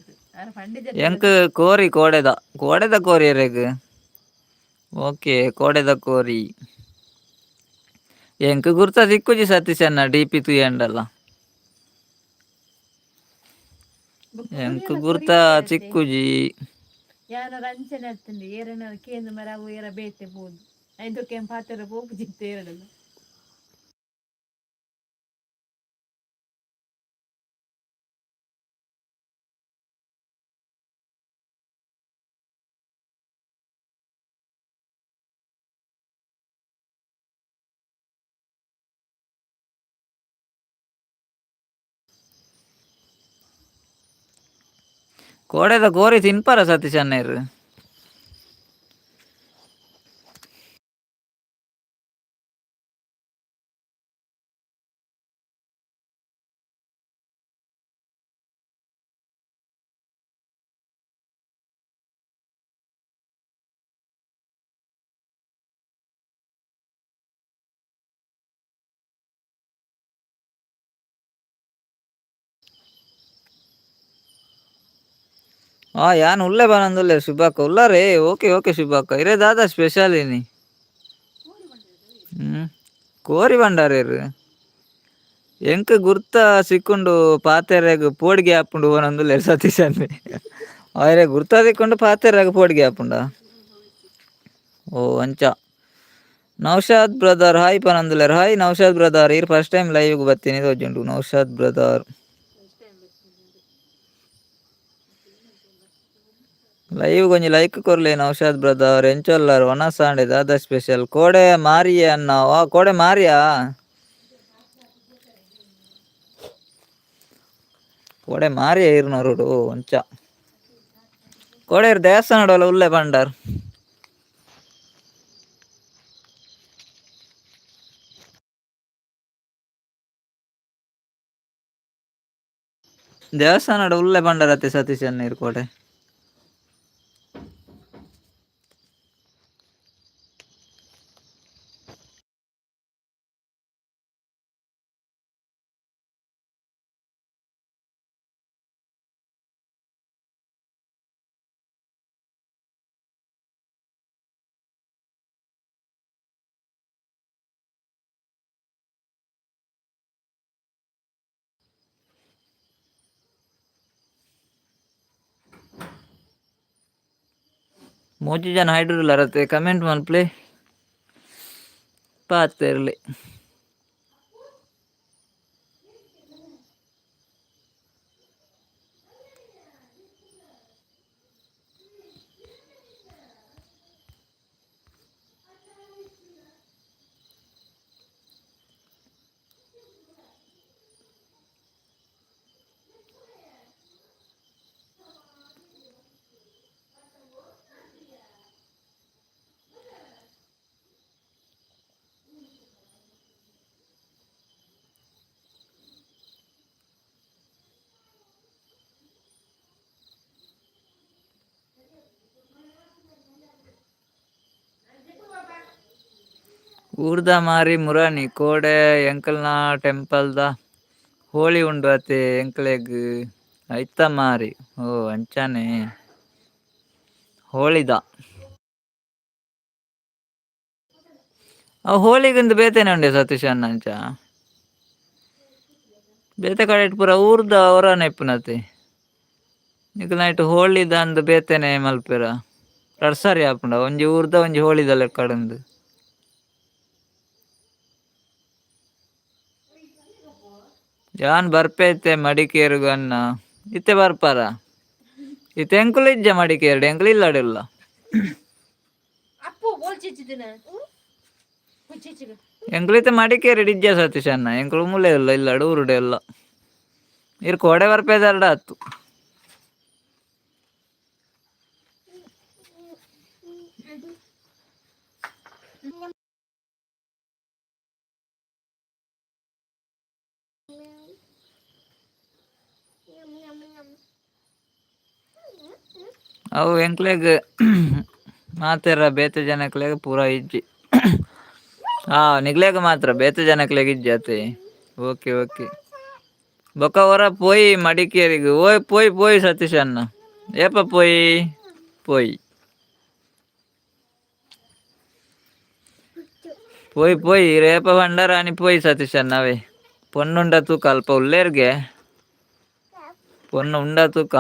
ಎಂಕ್ ಕೋರಿ ಕೋಡೆದ ಕೋಡೆದ ಕೋರಿ ಎರೆಗ್. ಓಕೆ, ಕೋಡೆದ ಕೋರಿ. ಎಂಕ್ ಗುರ್ತ ತಿಕ್ಕುಜಿ ಸತೀಶ್ ಅಣ್ಣ ಡಿಪಿ ತೂಯಂಡಲ. ಎಂಕ್ ಗುರ್ತ ತಿಕ್ಕುಜಿ. ಯಾನೊರ ಅಂಚನೆ ಅತ್ತಂడి ಏರನ ಕೇಂದ್ರ ಮರ ಅವು ಏರ ಬೇತೆ ಪೋದು ಐದಕ್ಕೆ ಪಾತೆರ ಪೋಪು ಜಿತ್ತೆ ಏರಡಲ್ಲ. ಕೋಡೆದ ಕೋರಿ ತಿನ್ಪಾರ ಸತೀಶ್ ಅಣ್ಣೆರ್. ಆ ಯಾನ್ ಉಲ್ಲೆ ಬರಂದುಲ್ಲೆ ಶುಭಕ್ಕ. ಉಲ್ಲಾರೇ, ಓಕೆ ಓಕೆ ಶುಭಕ್ಕ. ಇರೇ ದಾದಾ ಸ್ಪೆಷಲ್ ಇನಿ? ಕೋರಿ ಬಂಡಾರೇರು. ಎಂಕ್ ಗುರ್ತ ಸಿಕ್ಕೊಂಡು ಪಾತೆರೆಗ್ ಪೋಡಿಗೆ ಆಪುಂಡು ಪನೊಂದುಲ್ಲೆರ್ ಸತೀಶ್ ಅಣ್ಣೆ. ಆಯ್ರೆ ಗುರ್ತ ತಿಕ್ಕೊಂಡು ಪಾತೆರೆಗ್ ಪೋಡಿಗೆ ಆಪುಂಡ? ಓ ಅಂಚ. ನೌಶಾದ್ ಬ್ರದರ್ ಹಾಯ್ ಪನೊಂದುಲ್ಲೆರ್. ಹಾಯ್ ನೌಶಾದ್ ಬ್ರದರ್, ಈರ್ ಫಸ್ಟ್ ಟೈಮ್ ಲೈವ್ ಬತ್ತೀನಿ ತೋಜುಂಡು ನೌಶಾದ್ ಬ್ರದರ್. ಲೈವ್ ಒಂಜಿ ಲೈಕ್ ಕೊರ್ಲೆ ನೌಶಾದ್ ಬ್ರದರ್. ಎಂಚೊಲ್ಲರ್? ವನಸ್ ಆಂಡ್ ದಾದಾ ಸ್ಪೆಷಲ್? ಕೋಡೆ ಮಾರಿಯೆ ಅಣ್ಣ. ವಾ ಕೋಡೆ ಮಾರಿಯಾ? ಕೋಡೆ ಮಾರಿಯೆ ಇರ್ನರುಡು ಅಂಚ. ಕೋಡೆ ಇರ್ ದೇವಸ್ಥಾನ ಉಲ್ಲೆ ಪಂಡರ್. ದೇವಸ್ಥಾನ ಉಲ್ಲೆ ಪಂಡರತ್ತೆ ಸತೀಶ್ ಅಣ್ಣ ಇರ್ ಕೋಡೆ. ಮೂಜಿ ಜನ ಹೈಡ್ರುಲ್ಲರತ್ತೆ ಕಮೆಂಟ್ ಮಲ್ಪಲೆ ಪಾತೆರ್ಲೆ. ಊರ್ದ ಮಾರಿ ಮುರಾನಿ ಕೋಡೆ ಎಂಕಲ್ನ ಟೆಂಪಲ್ದ ಹೋಳಿ ಉಂಡು ಅತೆ ಎಂಕ್ಲೆಗ್ ಐತ ಮಾರಿ. ಓ ಅಂಚನೆ ಹೋಳಿದ. ಅವು ಹೋಳಿಗಿಂದು ಬೇತೆನೆ ಉಂಡೆ ಸತೀಶ್ ಅಣ್ಣ ಅಂಚ. ಬೇತೆ ಕಡೆಟ್ ಪೂರ ಊರ್ದ ಒರಾನೆ ಇಪ್ಪುನತೆ. ನಿಕಲ್ನ ಐಟ್ ಹೋಳಿದ ಅಂದ್ ಬೇತೆನೆ ಮಲ್ಪೆರ. ರಡ್ಡ್ ಸರಿ ಆಪುಂಡ ಒಂಜಿ ಊರ್ದ ಒಂಜಿ ಹೋಳಿದ ಲೆಕ್ಕಡುಂದು. ಯಾನ್ ಬರ್ಪೆ ಇತ್ತೆ ಮಡಿಕೇರಿಗ್ ಅಣ್ಣ. ಇತ್ತೆ ಬರ್ಪರ? ಇತ್ತೆ ಎಂಕುಲು ಇಜ್ಜ ಮಡಿಕೇರಿಡ್, ಎಂಕುಲು ಇಲ್ಲಡಿಲ್ಲ. ಅಪ್ಪು ಬೋಲ್ ಚಿಚ್ಚಿದಿನ. ಎಂಕ್ಲಿತ ಮಡಿಕೇರಿ ಡಿಜ್ಜ ಸತೀಶ್ ಅಣ್ಣ, ಎಂಕ್ಲು ಮೂಲೆ ಇಲ್ಲ ಇಲ್ಲ ಊರುಡೆ ಇಲ್ಲ. ಇರ್ ಕೋಡೆ ಬರ್ಪೇದಾರ್ಡ ಆತು. ಅವು ಎಂಕ್ಲೆಗ್ ಮಾತೆರ ಬೇತೆ ಜನಕ್ಲೆಗ್ ಪೂರ ಇಜ್ಜಿ. ಹಾ, ನಿಗ್ಲೇಗ ಮಾತ್ರ, ಬೇತೆ ಜನಕ್ಲೆಗ್ ಇಜ್ಜಿ ಅತೆ. ಓಕೆ ಓಕೆ, ಬೊಕ ಒರ ಪೋಯಿ ಮಡಿಕೇರಿಗೆ. ಓಯ್, ಪೋಯ್ ಪೋಯ್ ಸತೀಶ್ ಅಣ್ಣ, ಏಪ ಪೋಯಿ? ಪೋಯ್ ಪೋಯ್ ಪೋಯ್ ರೇಪ ಭಂಡಾರಾಣಿ ಪೋಯ್ ಸತೀಶ್ ಅಣ್ಣ. ಅವೇ ಪೊಣ್ಣುಂಡ ತೂಕ, ಅಲ್ಪ ಉಲ್ಲೇರ್ಗೆ ಪೊಣ್ಣು ಉಂಡ ತೂಕ.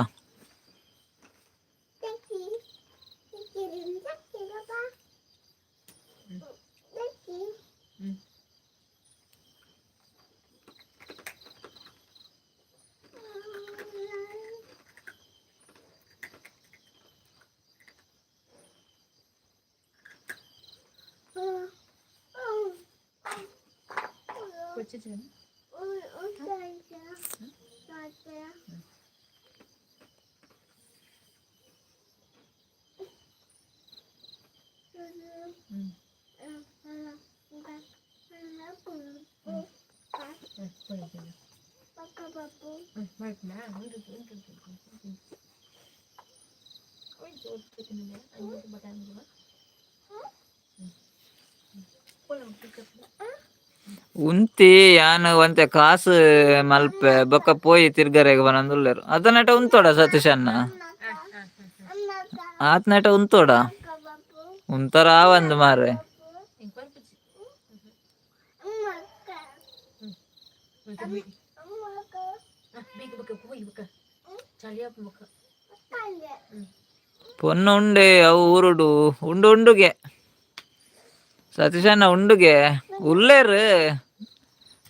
ಉಂತಿ ಯಾನ್ ಒಂತೆ ಕಾಸು ಮಲ್ಪೆ ಬೊಕ್ಕ ಪೋಯಿ ತಿರ್ಗರೆಗ್ ಪನೊಂದುಲ್ಲೆರ್. ಅದನಟ ಉಂತೋಡ ಸತೀಶ್ ಅಣ್ಣ, ಆತ್ನಟ ಉಂತೋಡ, ಉಂತರ ಆವಂದ್ ಮಾರ್ರೆ. ಪೊನ್ನು ಉಂಡೆ ಅವು ಊರುಡು ಉಂಡು ಉಂಡುಗೆ ಸತೀಶಣ್ಣ ಉಂಡುಗೆ ಉಲ್ಲೇರು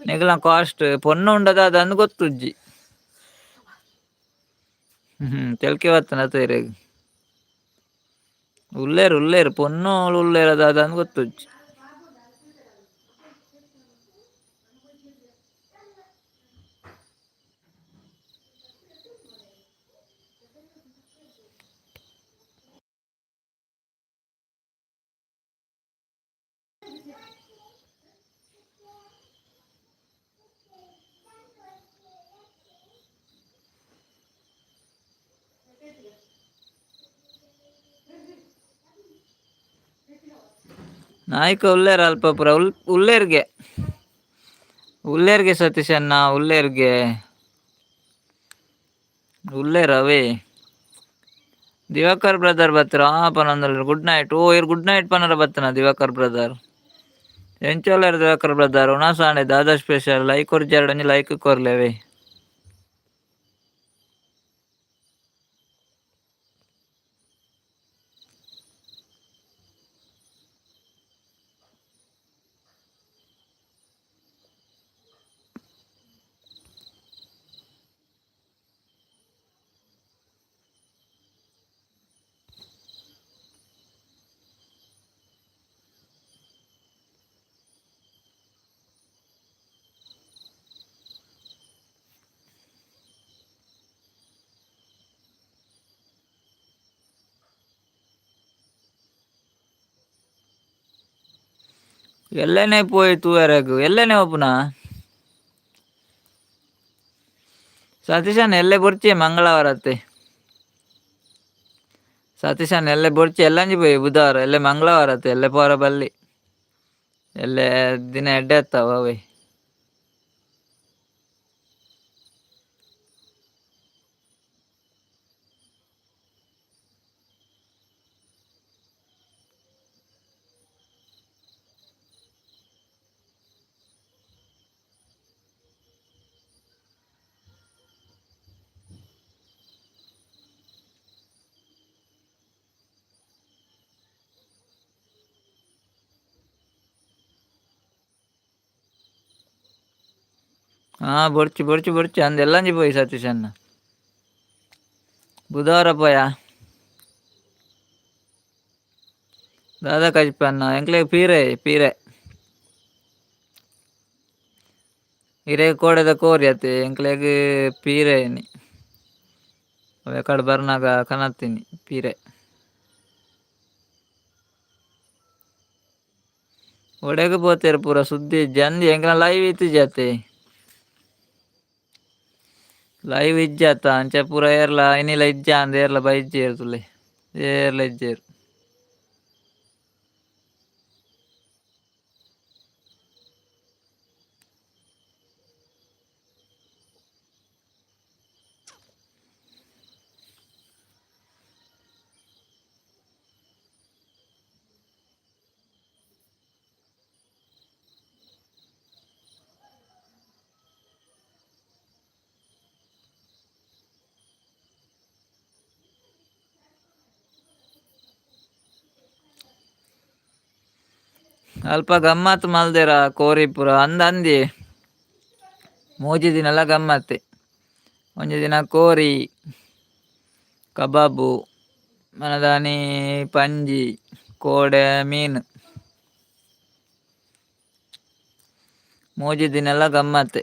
ನಿಗಲ ಕಾಸ್ಟ್ ಪೊನ್ನು ಉಂಡದ ಅದಂದು ಗೊತ್ತುಜ್ಜಿ. ತೆಲ್ಕೆ ಬತ್ತನ ತೇರೆಗ್ ಉಲ್ಲೇರು ಉಲ್ಲೇರು ಪೊನ್ನು ಉಲ್ಲೇರು ಅದ ಅದಂದು ಗೊತ್ತುಜ್ಜಿ. ನಾಯ್ಕ ಉಲ್ಲೇರ್ ಅಲ್ಪ ಪೂರ ಉಲ್ಲೇರ್ಗೆ ಉಲ್ಲೇರ್ಗೆ ಸತೀಶಣ್ಣ ಉಲ್ಲೇರ್ಗೆ ಉಲ್ಲೇರ್ ಅವೇ. ದಿವಾಕರ್ ಬ್ರದರ್ ಬತ್ತರ ಪನೊಂದುಲ್ಲೆರ್ ಗುಡ್ ನೈಟ್. ಓ ಇರ್ ಗುಡ್ ನೈಟ್ ಪನರ ಬತ್ತನ ದಿವಾಕರ್ ಬ್ರದರ್? ಎಂಚ ಉಲ್ಲೆರ್ ದಿವಾಕರ್ ಬ್ರದರ್? ಉಣಸಾಂಡೆ ದಾದಾ ಸ್ಪೆಷಲ್? ಲೈಕ್ ಕೊರ್ಜಾರ್ಡ ಒಂಜಿ ಲೈಕ್ ಕೊರ್ಲೆ ಅವೇ. ಎಲ್ಲನೇ ಪೋಯಿ ತೂವರೆಗ್ ಎಲ್ಲನೇ ಒಪುನ ಸತೀಶನ್? ಎಲ್ಲೆ ಬೊರ್ಚಿ ಮಂಗಳವಾರತ್ತೆ ಸತೀಶನ್, ಎಲ್ಲೆ ಬೊರ್ಚಿ. ಎಲ್ಲಂಜಿ ಪೋಯಿ ಬುಧವಾರ, ಎಲ್ಲೆ ಮಂಗಳವಾರತ್ತೆ, ಎಲ್ಲೆ ಪೋರ ಬಲ್ಲಿ. ಎಲ್ಲೆ ದಿನ ಎಡ್ಡೆ ಅತ್ತಾವ ಅವೇ. ಹಾ, ಬೊರ್ಚಿ ಬೊರ್ಚಿ ಬೊರ್ಚಿ ಅಂದ್ ಎಲ್ಲಂಜಿ ಪೋಯಿ ಸತೀಶಣ್ಣ, ಬುಧವಾರ ಪೋಯ. ದಾದಾ ಕಜಿಪನ್ನ? ಎಂಕ್ಲೆಗ್ ಪೀರೆ ಪೀರೆ. ಇರೆಗ್ ಕೋಡೆದ ಕೋರಿ ಅತ್ತೆ ಎಂಕ್ಲೆಗ್ ಪೀರೆ ಇನಿ. ಅವೆ ಕಡೆ ಬರ್ನಾಗ ಕನತ್ತಿನಿ ಪೀರೆ. ಒಡೆಗ್ ಪೋತೆರ್ ಪೂರ ಸುದ್ದಿ ಇಜ್ಜಿ ಅಂದ್ ಎಂಕ್ಲ ಲೈವ್ ಇತ್ತಿಜಿ ಅತ್ತೆ. ಲೈವ್ ಇಜ್ಜತ್ತ ಅಂಚ ಪೂರ ಏರ್ಲ ಇನಿಲ ಇಜ್ಜ ಅಂದ್ ಏರ್ಲ ಬೈಜೇರ್ ತುಲೆ ಏರ್ಲ ಇಜ್ಜೇರ್. ಅಲ್ಪ ಗಮ್ಮತ್ ಮಲ್ದೆರ ಕೋರಿ ಪೂರ ಅಂದ್ ಅಂದಿ ಮೂಜಿ ದಿನಲ ಗಮ್ಮತ್ತೆ. ಒಂಜಿ ದಿನ ಕೋರಿ ಕಬಾಬು ಮನದಾನಿ ಪಂಜಿ ಕೋಡೆ ಮೀನು. ಮೂಜಿ ದಿನಲ ಗಮ್ಮತ್ತೆ.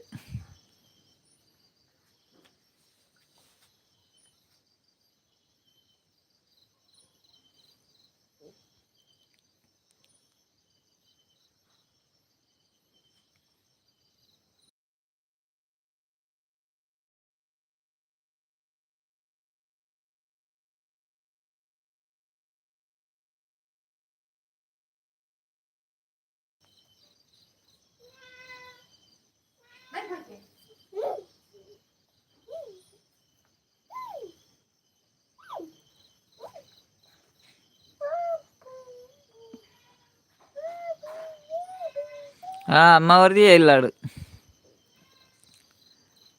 ಆ ಅಮ್ಮ ಒರಿಯೇ ಇಲ್ಲಾಡು.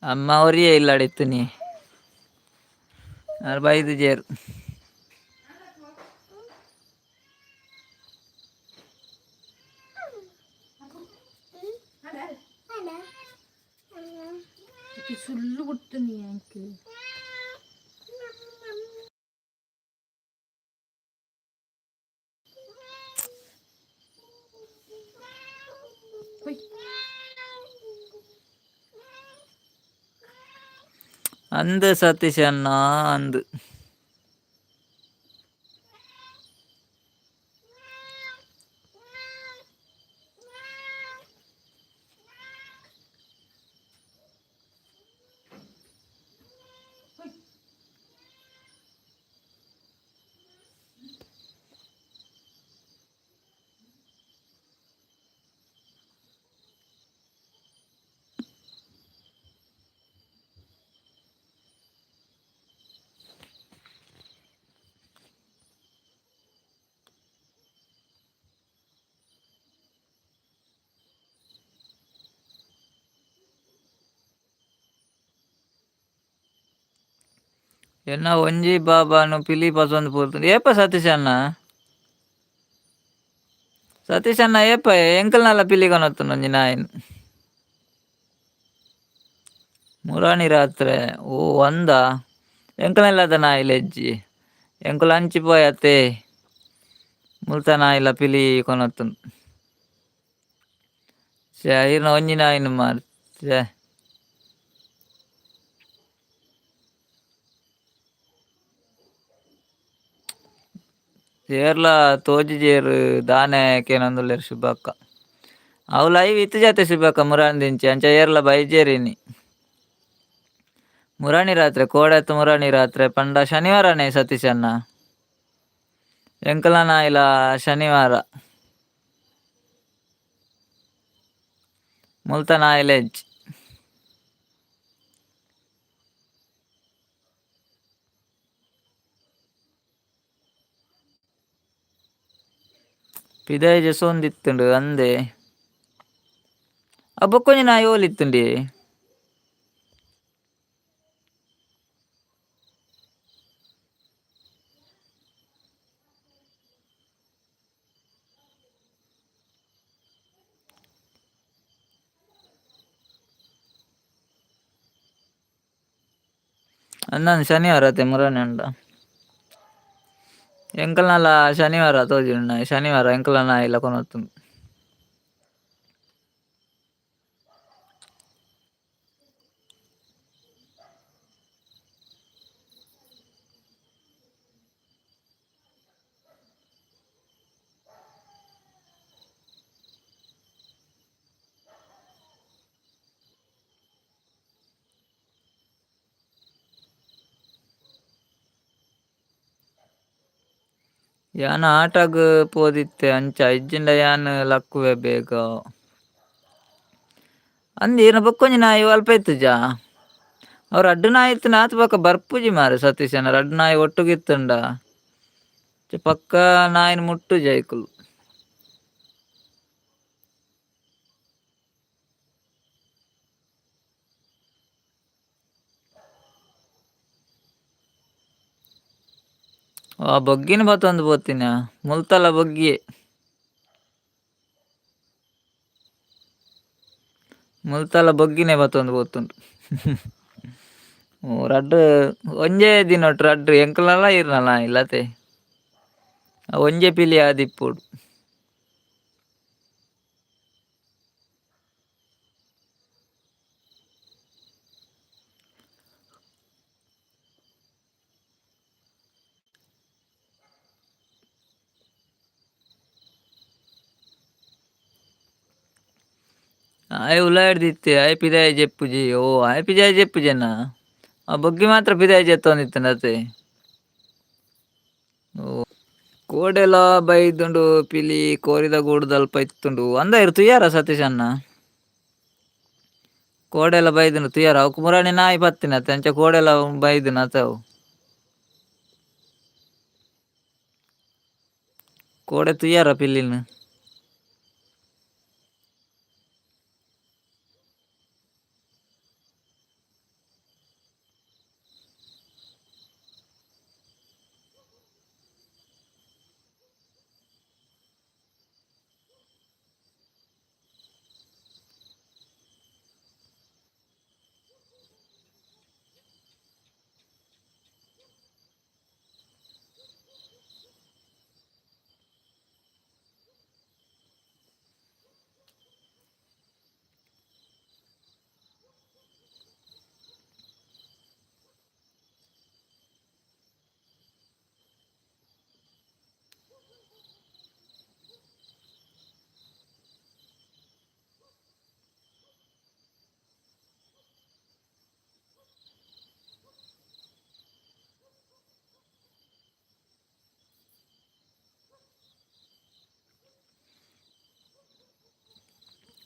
ಅಮ್ಮ ಒರಿಯೇ ಇಲ್ಲಾಡು ಇತ್ತಿನಿ. ಆರ್ ಬೈದಿಜೆರ್. ಸುಳ್ಳು ಬಿಡ್ತೀನಿ ಅಂಕೆ. ಅಂದ್ ಸತೀಶ್ ಅಣ್ಣ ಅಂದ್. ಎನ್ನ ಒಂಜಿ ಬಾಬಾನು ಪಿಲಿ ಪಸೊಂದು ಪೋತುಂಡು. ಏಪ ಸತೀಶ್ ಅಣ್ಣ? ಸತೀಶ್ ಅಣ್ಣ ಏಪ ಎಂಕಲ್ನಲ್ಲ ಪಿಲಿ ಕೊನೊತ್ತುಂಡು ಒಂಜಿ ನಾಯಿನ್. ಮುರಾನಿ ರಾತ್ರೆ ಓ ಅಂದ ಎಂಕಲ್ನೆಲ್ಲದ ನಾಯಿ ಲೆಜ್ಜಿ ಎಂಕುಲು ಅಂಚಿ ಪೋಯತ್ತೆ ಮುಲ್ತ ನಾಯಿಲ ಪಿಲಿ ಕೊನೊತ್ತುಂಡು. ಛೆ ಈರ್ನ ಒಂಜಿ ನಾಯಿನ್ ಮಾರ್ ಛೆ. ಏರ್ಲ ತೋಜಿಜೇರ್ ದಾನೆ ಕೇನೊಂದುಲ್ಲೆರ್ ಶುಭಕ್ಕ. ಅವು ಲೈವ್ ಇತ್ತಿಜತೆ ಶುಭಕ್ಕ ಮುರಾನಿ ದಿಂಚಿ ಅಂಚ ಏರ್ಲ ಬೈಜೇರಿನಿ. ಮುರಾನಿ ರಾತ್ರೆ ಕೋಡೆ ಮುರಾನಿ ರಾತ್ರೆ ಪಂಡ ಶನಿವಾರನೇ ಸತೀಶ್ ಅಣ್ಣ. ಎಂಕಲ್ನ ನಾಯಿಲ ಶನಿವಾರ. ಮುಲ್ತ ನಾಯಿಲ ಇಜ್ಜಿ. ಪಿದಾಯಿ ಜೆಸೊಂದಿತ್ತುಂಡು ಅಂದೆ. ಆ ಬೊಕ್ಕೊಂಜಿ ನಾಯಿ ಓಲಿತ್ತುಂಡೆ. ಅಂದಂದು ಶನಿವಾರ ಅತ್ತೆ ಮುರಾನಿ ಉಂಡ. ಎಂಕಲ್ನಲ ಶನಿವಾರ ತೋಜುಂಡು ನಾಯಿ ಶನಿವಾರ ಎಂಕಲ್ನ ನಾಯಿಲ ಕೊನೊತ್ತುಂಡು. ಯಾನ್ ಆಟಗ್ ಪೋದಿತ್ತೆ ಅಂಚ ಇಜ್ಜಿಂಡ ಯಾನ್ ಲಕ್ಕುವೆ ಬೇಗ. ಅಂದ್ ಈರ್ನ ಬೊಕ್ಕೊಂಜಿ ನಾಯಿ ಅಲ್ಪ ಇತ್ತುಜಾ? ಅವು ರಡ್ಡ್ ನಾಯಿ ಇತ್ತ್ಂಡ ಆತ್ ಬೊಕ ಬರ್ಪುಜಿ ಮಾರ್ರೆ ಸತೀಶಣ್ಣ ರಡ್ಡ್ ನಾಯಿ ಒಟ್ಟುಗು ಇತ್ತ್ಂಡ. ಪಕ್ಕ ನಾಯಿನ್ ಮುಟ್ಟುಜಿ ಐಕುಲು. ಆ ಬೊಗ್ಗಿನ ಬತ್ತೊಂದು ಪೋತಿನ ಮುಲ್ತಲ ಬೊಗ್ಗಿಯೇ. ಮುಲ್ತಲ ಬೊಗ್ಗಿನೇ ಬತ್ತೊಂದು ಪೋತುಂಡು. ಓ ರಡ್ಡ್ ಒಂಜೇ ದಿನೊಟ್ಟು ರಡ್ಡ್ ಎಂಕಲ್ನಲ ಇರ್ನಲ ಇಲ್ಲತೆ. ಒಂಜೇ ಪಿಲಿ ಆದಿಪ್ಪೊಡು. ಆಯೆ ಉಲಾಯಿಡ್ದಿತ್ತೆ ಆಯೆ ಪಿದಾಯಿ ಜೆಪ್ಪುಜಿ ಓ ಆಯೆ ಪಿದಾಯಿ ಜೆಪ್ಪುಜೆನಾ? ಆ ಬೊಗ್ಗಿ ಮಾತ್ರ ಪಿದಾಯಿ ಜೆತ್ತೊಂದಿತ್ತುಂಡು ಅತೆ. ಓ ಕೋಡೆಲ ಬೈದುಂಡು ಪಿಲಿ ಕೋರಿದ ಗೂಡುದಲ್ಪ ಇತ್ತುಂಡು ಅಂದ ಇರ್ ತುಯ್ಯಾರ ಸತೀಶ್ ಅಣ್ಣ? ಕೋಡೆಲ ಬೈದುಂಡು ತುಯ್ಯಾರ ಅವು ಮುರಾನಿ ನಾಯಿ ಪತ್ತಿನತೆ ಅಂಚ ಕೋಡೆಲ ಬೈದುನ ಅತೆ ಅವು. ಕೋಡೆ ತುಯ್ಯಾರ ಪಿಲಿನ್?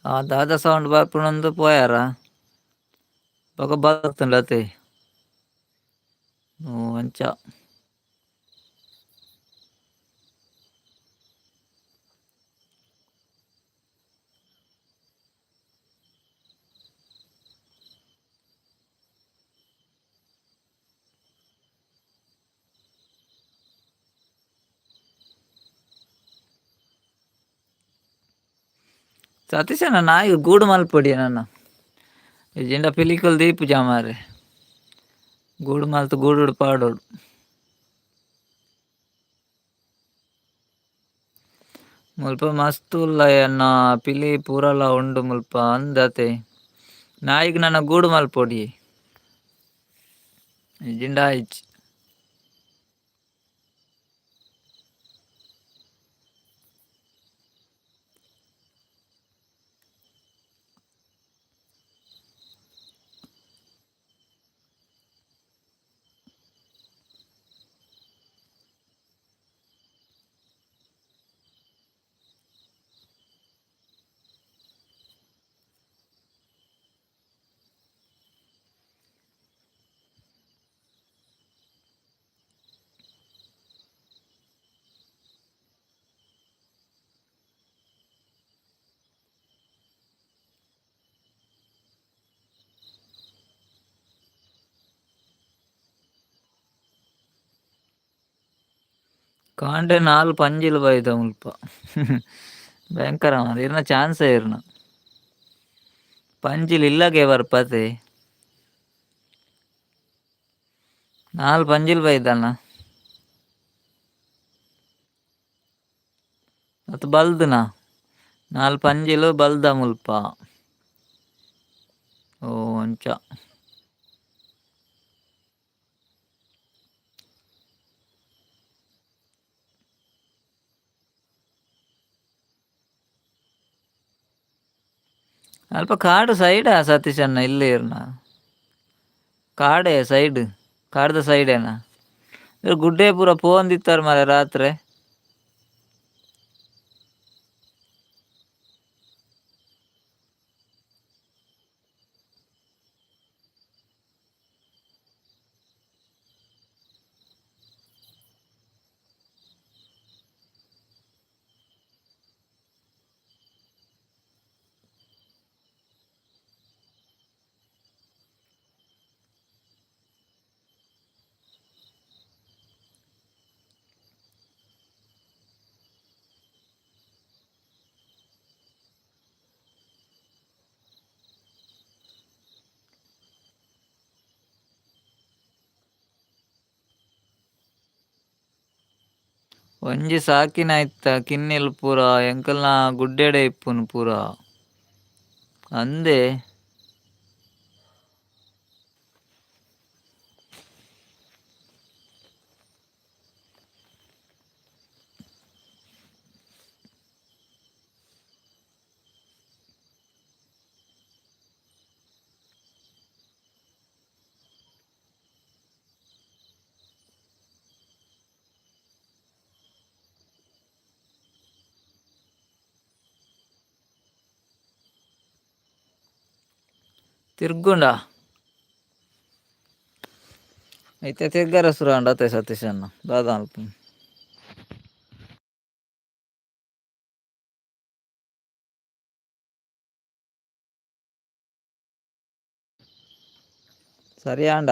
ಆ ದಾದ ಸೌಂಡ್ ಬರ್ಪುಂಡು ಪೋಯಾರ ಬೊಕ ಬತ್ತುಂಡು ಅತೆ. ಓ ಅಂಚ. ಸತೀಶಣ್ಣ ನಾಯಿಗ್ ಗೂಡು ಮಲ್ಪೊಡಿ ನನ. ಇಜ್ಜಿಂಡ ಪಿಲಿಕುಲು ದೀಪುಜ ಮಾರ್ರೆ. ಗೂಡು ಮಲ್ತ್ ಗೂಡುಡು ಪಾಡೊಡು. ಮುಲ್ಪ ಮಸ್ತ್ ಉಲ್ಲ ಎನ್ನ ಪಿಲಿ ಪೂರಲ ಉಂಡು ಮುಲ್ಪ ಅಂದತೆ. ನಾಯಿಗ್ ನನ ಗೂಡು ಮಲ್ಪೊಡಿ. ಇಜ್ಜಿಂಡ ಆಯಿಜಿ. ಕಾಂಡೆ ನಾಲ್ ಪಂಜಿಲು ಬೈದ ಮುಲ್ಪ. ಭಯಂಕರ ಮಾರ್ರೆ ಇರ್ನ ಚಾನ್ಸೇ ಇರ್ನ. ಪಂಜಿಲು ಇಲ್ಲಗೆ ಬರ್ಪತೆ. ನಾಲ್ ಪಂಜಿಲು ಬೈದಣ್ಣ. ಅತ್ ಬಲ್ದುನ ನಾಲ್ ಪಂಜಿಲು ಬಲ್ದ ಮುಲ್ಪ. ಓ ಅಂಚ. ಅಲ್ಪ ಕಾಡು ಸೈಡಾ ಸತೀಶಣ್ಣ ಇಲ್ಲೇ ಇರ್ನ? ಕಾಡೆ ಸೈಡ್ ಕಾಡ್ದ ಸೈಡೇನಾ? ಗುಡ್ಡೆ ಪೂರ ಪೋವೊಂದಿತ್ತಾರ್ ಮಾರ್ರೆ ರಾತ್ರೆ. ಒಂಜಿ ಸಾಕಿನ ಇತ್ತ ಕಿನ್ನಿಲ್ ಪೂರ ಎಂಕಲ್ನ ಗುಡ್ಡೆಡೆ ಇಪ್ಪುನು ಪೂರ ಅಂದೆ. ತಿರ್ಗುಂಡ ಐತೆ ತಿರ್ಗಾರ ಸುರ ಅಂಡತೆ ಸತೀಶ್ ಅಣ್ಣ ದಾದ ಅಲ್ಪ ಸರಿ ಆಂಡ.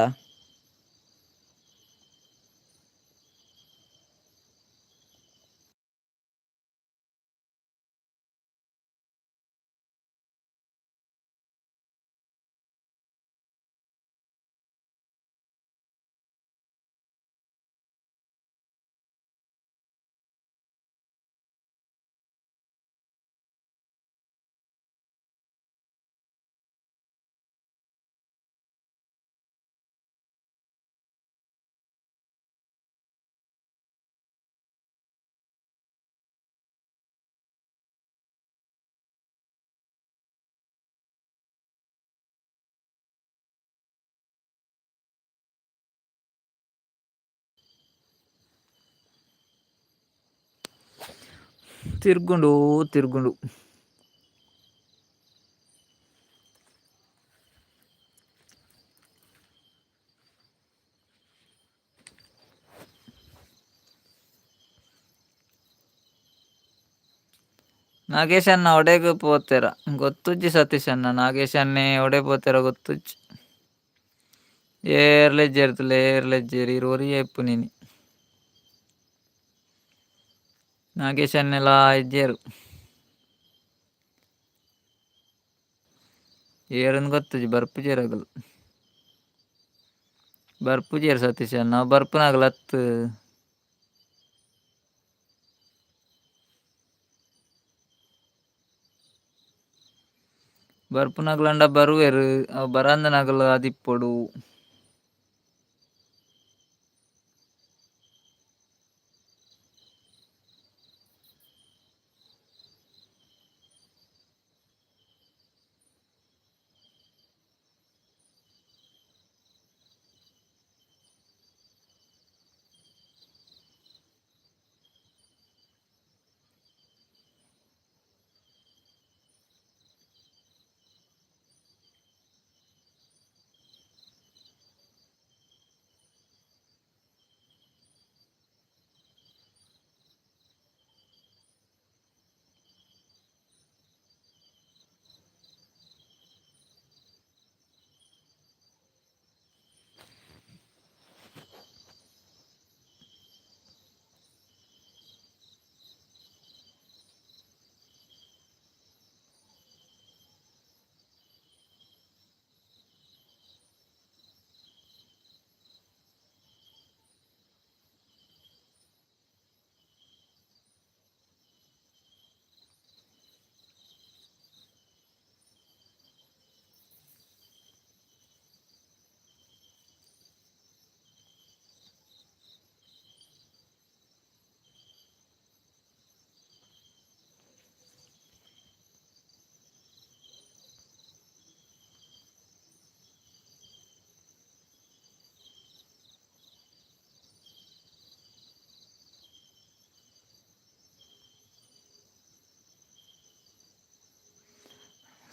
ತಿರ್ಗುಂಡು ತಿರ್ಗುಂಡು. ನಾಗೇಶ್ ಅಣ್ಣ ಒಡೆಗ್ ಪೋತೆರ ಗೊತ್ತುಜ್ಜಿ ಸತೀಶ್ ಅಣ್ಣ, ನಾಗೇಶ್ ಅಣ್ಣೆ ಒಡೆ ಪೋತೆರ ಗೊತ್ತುಜ್ಜಿ. ಏರ್ಲೆಜ್ಜೆರ್ ತುಲೆ ಏರ್ಲೆಜ್ಜೆರ್ ಇರ್ ಒರಿಯೇ ಇಪ್ಪು ನೀನಿ. ನಾಗೇಶ್ ಅಣ್ಣೆಲಾ ಇಜ್ಜೆರ್ ಏರಂದ್ ಗೊತ್ತುಜ್ಜಿ ಬರ್ಪುಜೆರ್ ಅಗಲು ಬರ್ಪುಜೆರ್ ಸತೀಶ್ ಅಣ್ಣ ಬರ್ಪುನಾಗಲ ಅತ್. ಬರ್ಪುನಗಲಂಡ ಬರುವೆರ್ ಅವು ಬರಂದನಗಲು ಆದಿಪ್ಪೊಡು.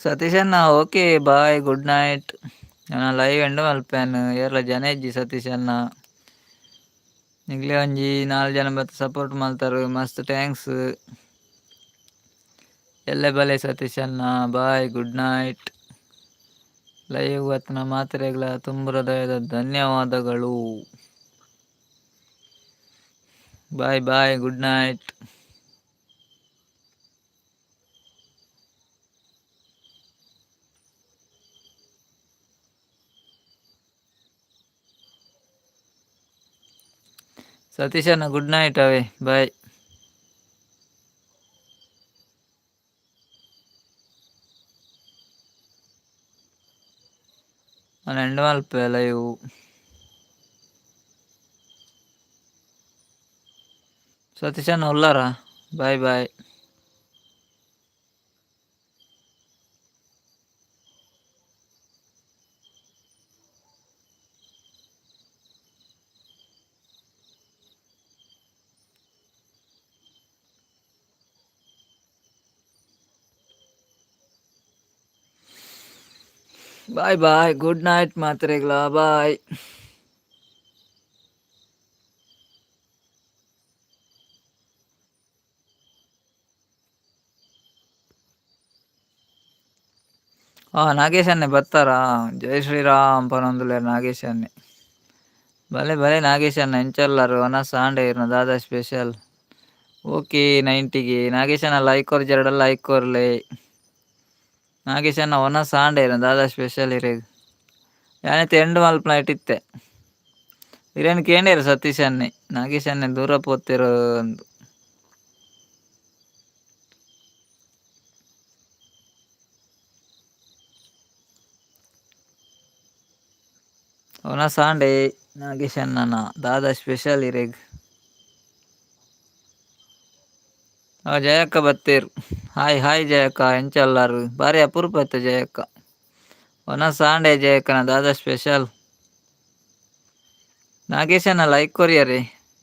ಸತೀಶ್ ಅಣ್ಣ ಓಕೆ ಬಾಯ್ ಗುಡ್ ನೈಟ್. ನಾನು ಲೈವ್ ಎಂಡ್ ಮಲ್ಪೇನ್ ಏರ್ಲ ಜನ ಇಜ್ಜಿ ಸತೀಶ್ ಅಣ್ಣ. ನಿಗ್ಲೇ ಒಂಜಿ 4 ಜನ ಬತ್ತ ಸಪೋರ್ಟ್ ಮಲ್ತಾರು ಮಸ್ತ್ thanks. ಎಲ್ಲೆ ಬಲೆ ಸತೀಶ್ ಅಣ್ಣ ಬಾಯ್ ಗುಡ್ ನೈಟ್. ಲೈವ್ ಬತ್ತಿನ ಮಾತೆರೆಗ್ಲ ತುಂಬ ಹೃದಯದ ಧನ್ಯವಾದಗಳು. Bye bye good night. Satish ಅಣ್ಣ ಗುಡ್ ನೈಟ್ ಅವೇ ಬಾಯ್. ಎಂಡ್ ಮಲ್ಪೆ ಲೈವ್. ಸತೀಶಣ್ಣ ಉಲ್ಲಾರ? Bye bye. Bye bye, good night ಮಾತ್ರೆಗಳ, ಬಾಯ್. ನಾಗೇಶನ್ನೇ ಬರ್ತಾರಾ? ಜೈ ಶ್ರೀರಾಮ್ ಪನೊಂದುಲ್ಲೆರ್ ನಾಗೇಶನ್ನೇ. ಭಲೆ ಭಲೆ ನಾಗೇಶಣ್ಣ, ಎಂಚಲ್ಲಾರು? ವನಸ್ ಆಂಡೆ ಇರ್ನ ದಾದಾ ಸ್ಪೆಷಲ್? ಓಕೆ ನೈಂಟಿಗೆ ನಾಗೇಶಣ್ಣ ಲೈಕ್ ಕೊರ್ಜೆರಡ ಲೈಕ್ ಕೊರ್ಲೆ. ನಾಗೇಶಣ್ಣ ವನಸ್ ಆಂಡೆ ಇರ್ನ ದಾದಾ ಸ್ಪೆಷಲ್ ಇರೆಗ್? ಯಾನಿತ್ತೆ ಎಂಡ್ ಮಲ್ಪುನ ಇತ್ತೆ ಇರೇನ್ ಕೇಂಡೇರು ಸತೀಶ್ ಅಣ್ಣೆ, ನಾಗೇಶ್ ಅಣ್ಣೆ ದೂರ ಪೋತೆರ್ ಅಂದ್. ವನಸ್ ಆಂಡೆ ನಾಗೇಶ್ ಅಣ್ಣನ ದಾದಾ ಸ್ಪೆಷಲ್ ಇರೆಗ್? ಜಯಕ್ಕ ಬತ್ತೇರ್. ಹಾಯ್ ಹಾಯ್ ಜಯಕ್ಕ, ಎಂಚಲ್ಲಾರು? ಬಾರಿ ಅಪರೂಪ ಇತ್ತ ಜಯಕ್ಕ. ವನಸ್ ಆಂಡೆ ಜಯಕ್ಕನ ದಾದಾ ಸ್ಪೆಷಲ್? ನಾಗೇಶಣ್ಣ ಲೈಕ್ ಕೊರಿಯರೆ.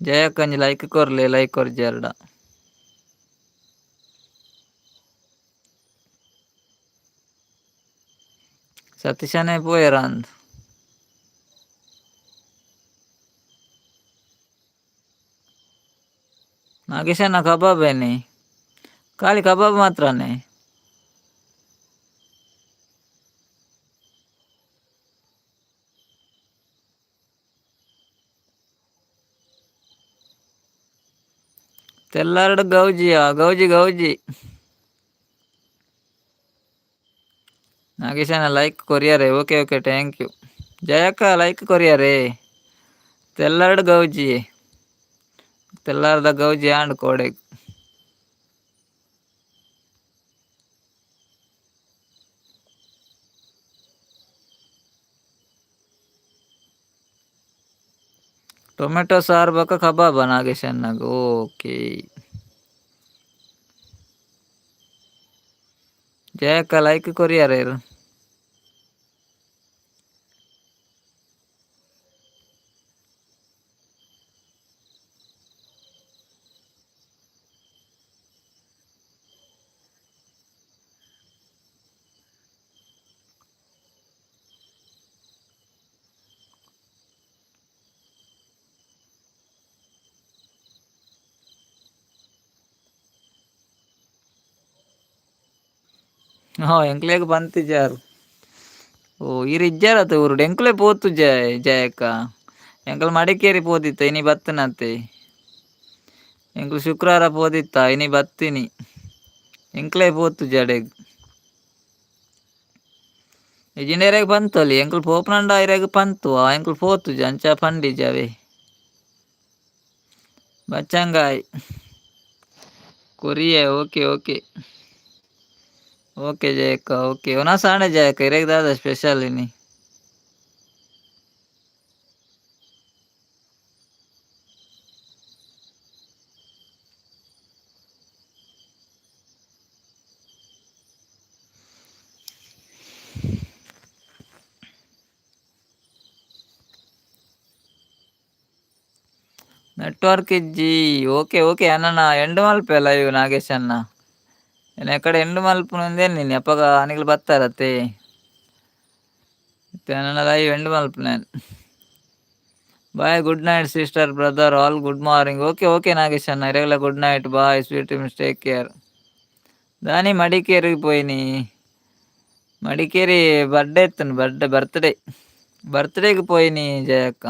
ಜಯಕ್ಕ ಒಂಜಿ ಲೈಕ್ ಕೊರ್ಲೆ, ಲೈಕ್ ಕೊರ್ಜೆರ್ಡ. ಸತೀಶನೇ ಪೋಯೆರ ಅಂದ್. ನಾಗೇಶಣ್ಣ ಕಬಾಬ್ ಏನಿ? ಖಾಲಿ ಕಬಾಬ್ ಮಾತ್ರನೇ? ತೆಲ್ಲಾರ್ಡ್ ಗೌಜಿಯಾ? ಗೌಜಿ ಗೌಜಿ. ನಾಗೇಶಣ್ಣ ಲೈಕ್ ಕೊರಿಯರೆ. Okay okay thank you. Jayakka like ಕೊರಿಯರೆ. ತೆಲ್ಲಾರ್ಡ್ ಗೌಜಿ, ತೆಲ್ಲಾರ್ದ ಗೌಜಿ ಆಂಡ್ ಕೋಡೆಗ್. ಟೊಮೆಟೊ ಸಾರು ಬೊಕ ಕಬಾಬ ನಾಗೇಶಣ್ಣಗ್? ಓಕೆ. ಜಯಕ್ಕ ಲೈಕ್ ಕೊರಿಯರೆ. ಹಾ, ಎಂಕ್ಲೆಗ್ ಪಂತಿಜಾರ್. ಓ ಈರ್ ಇಜ್ಜಾರತ್ತ ಊರುಡು? ಎಂಕ್ಲೆ ಪೋತು ಜಯ ಜಯಕ್ಕ. ಎಂಕಲ್ ಮಡಿಕೇರಿ ಪೋದಿತ್ತ, ಇನಿ ಬತ್ತನತ್ತೆ. ಎಂಕುಲು ಶುಕ್ರವಾರ ಪೋದಿತ್ತ, ಇನಿ ಬತ್ತಿನಿ. ಎಂಕ್ಲೆ ಪೋತು ಜಡೆಗ್. ಇಜಿಂಡ ಇರೆಗ್ ಪಂತೊಲಿ, ಎಂಕುಲು ಪೋಪುನಂಡ ಇರೆಗ್ ಪಂತುವ, ಎಂಕುಲು ಪೋತುಜ ಅಂಚ ಪಂಡಿಜವೆ. ಬಚ್ಚಂಗಾಯ್ ಕೊರಿಯೆ. ಓಕೆ ಓಕೆ ಓಕೆ ಜಯಕ್ಕ, ಓಕೆ. ವನಸ್ ಆಂಡ ಜಯಕ್ಕ, ಇರೆಗ್ ದಾದ ಸ್ಪೆಷಲ್ ಇನಿ? ನೆಟ್ವರ್ಕ್ ಇಜ್ಜಿ. ಓಕೆ ಓಕೆ ಅಣ್ಣನ ಎಂಡ್ ಮಲ್ಪೆ ಲೈವ್ ನಾಗೇಶ್ ಅಣ್ಣ. ಯಾನ್ ಎಕಡೆ ಎಂಡ್ ಮಲ್ಪುನು ನೀನು ಅಪಗ ನಿಕುಲು ಬತ್ತಾರತ್ತೆ. ಇತ್ತೆ ಲೈವ್ ಎಂಡ್ ಮಲ್ಪುನೆ. Bye, good night sister brother all, good morning. Okay okay Nagesh ಅಣ್ಣ, ಇರೆಗ್ಲ good night, bye, sweet dreams, take care. ದಾನಿ ಮಡಿಕೇರಿಗೆ ಪೋಯಿನಿ? ಮಡಿಕೇರಿ ಬರ್ಡೇ ಇತ್ತುಂಡು, ಬರ್ಡೇ ಬರ್ತ್ಡೇ, ಬರ್ತ್ಡೇಗ್ ಪೋಯಿನಿ ಜಯಕ್ಕ.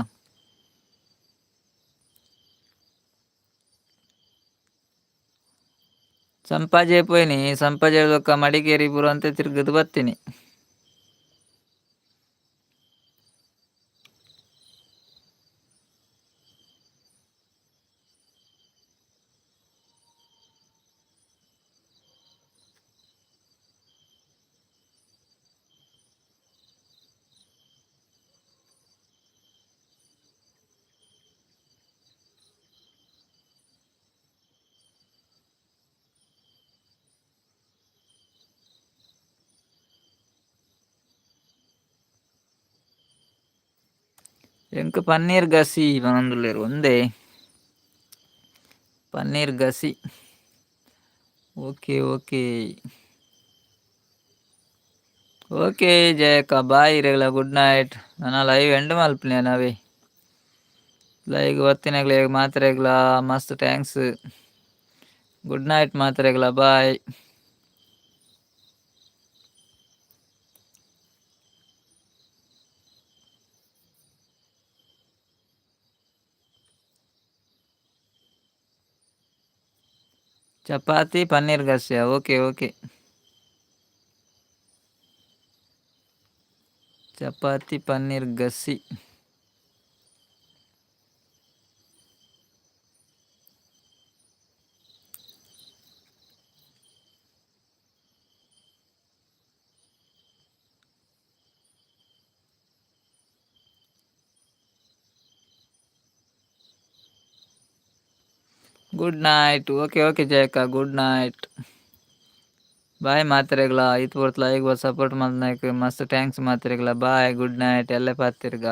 ಸಂಪಾಜೆ ಪೋಯಿನಿ, ಸಂಪಾಜೆ ಬೊಕ್ಕ ಮಡಿಕೇರಿ ಪೂರ ಒಂತೆ ತಿರ್ಗದ್ ಬತ್ತಿನಿ. ಎಂಕ್ ಪನ್ನೀರ್ ಗಸಿ ಪನೊಂದುಲ್ಲೆರ್ ಒಂದೇ. Paneer gasi. Okay okay. Okay Jayakka bye ಇರೆಗ್ಲ good night. ನನ ಲೈವ್ ಎಂಡ್ ಮಲ್ಪುನೆ ನಾವೇ. ಲೈವ್ ಬತ್ತಿನಕ್ಲೆಗ್ ಮಾತೆರೆಗ್ಲ ಮಸ್ತ್ thanks. Good night ಮಾತೆರೆಗ್ಲ ಬಾಯ್. ಚಪಾತಿ ಪನ್ನೀರ್ ಗಸಿಯಾ? Okay okay. Chapati paneer gasi. Good night. Okay okay Jayakka good night. Bye ಮಾತೆರೆಗ್ಲ ಈತ್ ಪೊರ್ತು ಲೈಕ್ ಸಪೋರ್ಟ್ ಮಲ್ತ್ನಕ್ ಮಸ್ತ್ thanks ಮಾತೆರೆಗ್ಲ ಬಾಯ್ ಗುಡ್ ನೈಟ್ ಎಲ್ಲೆ ಪಾತೆರ್ಗ.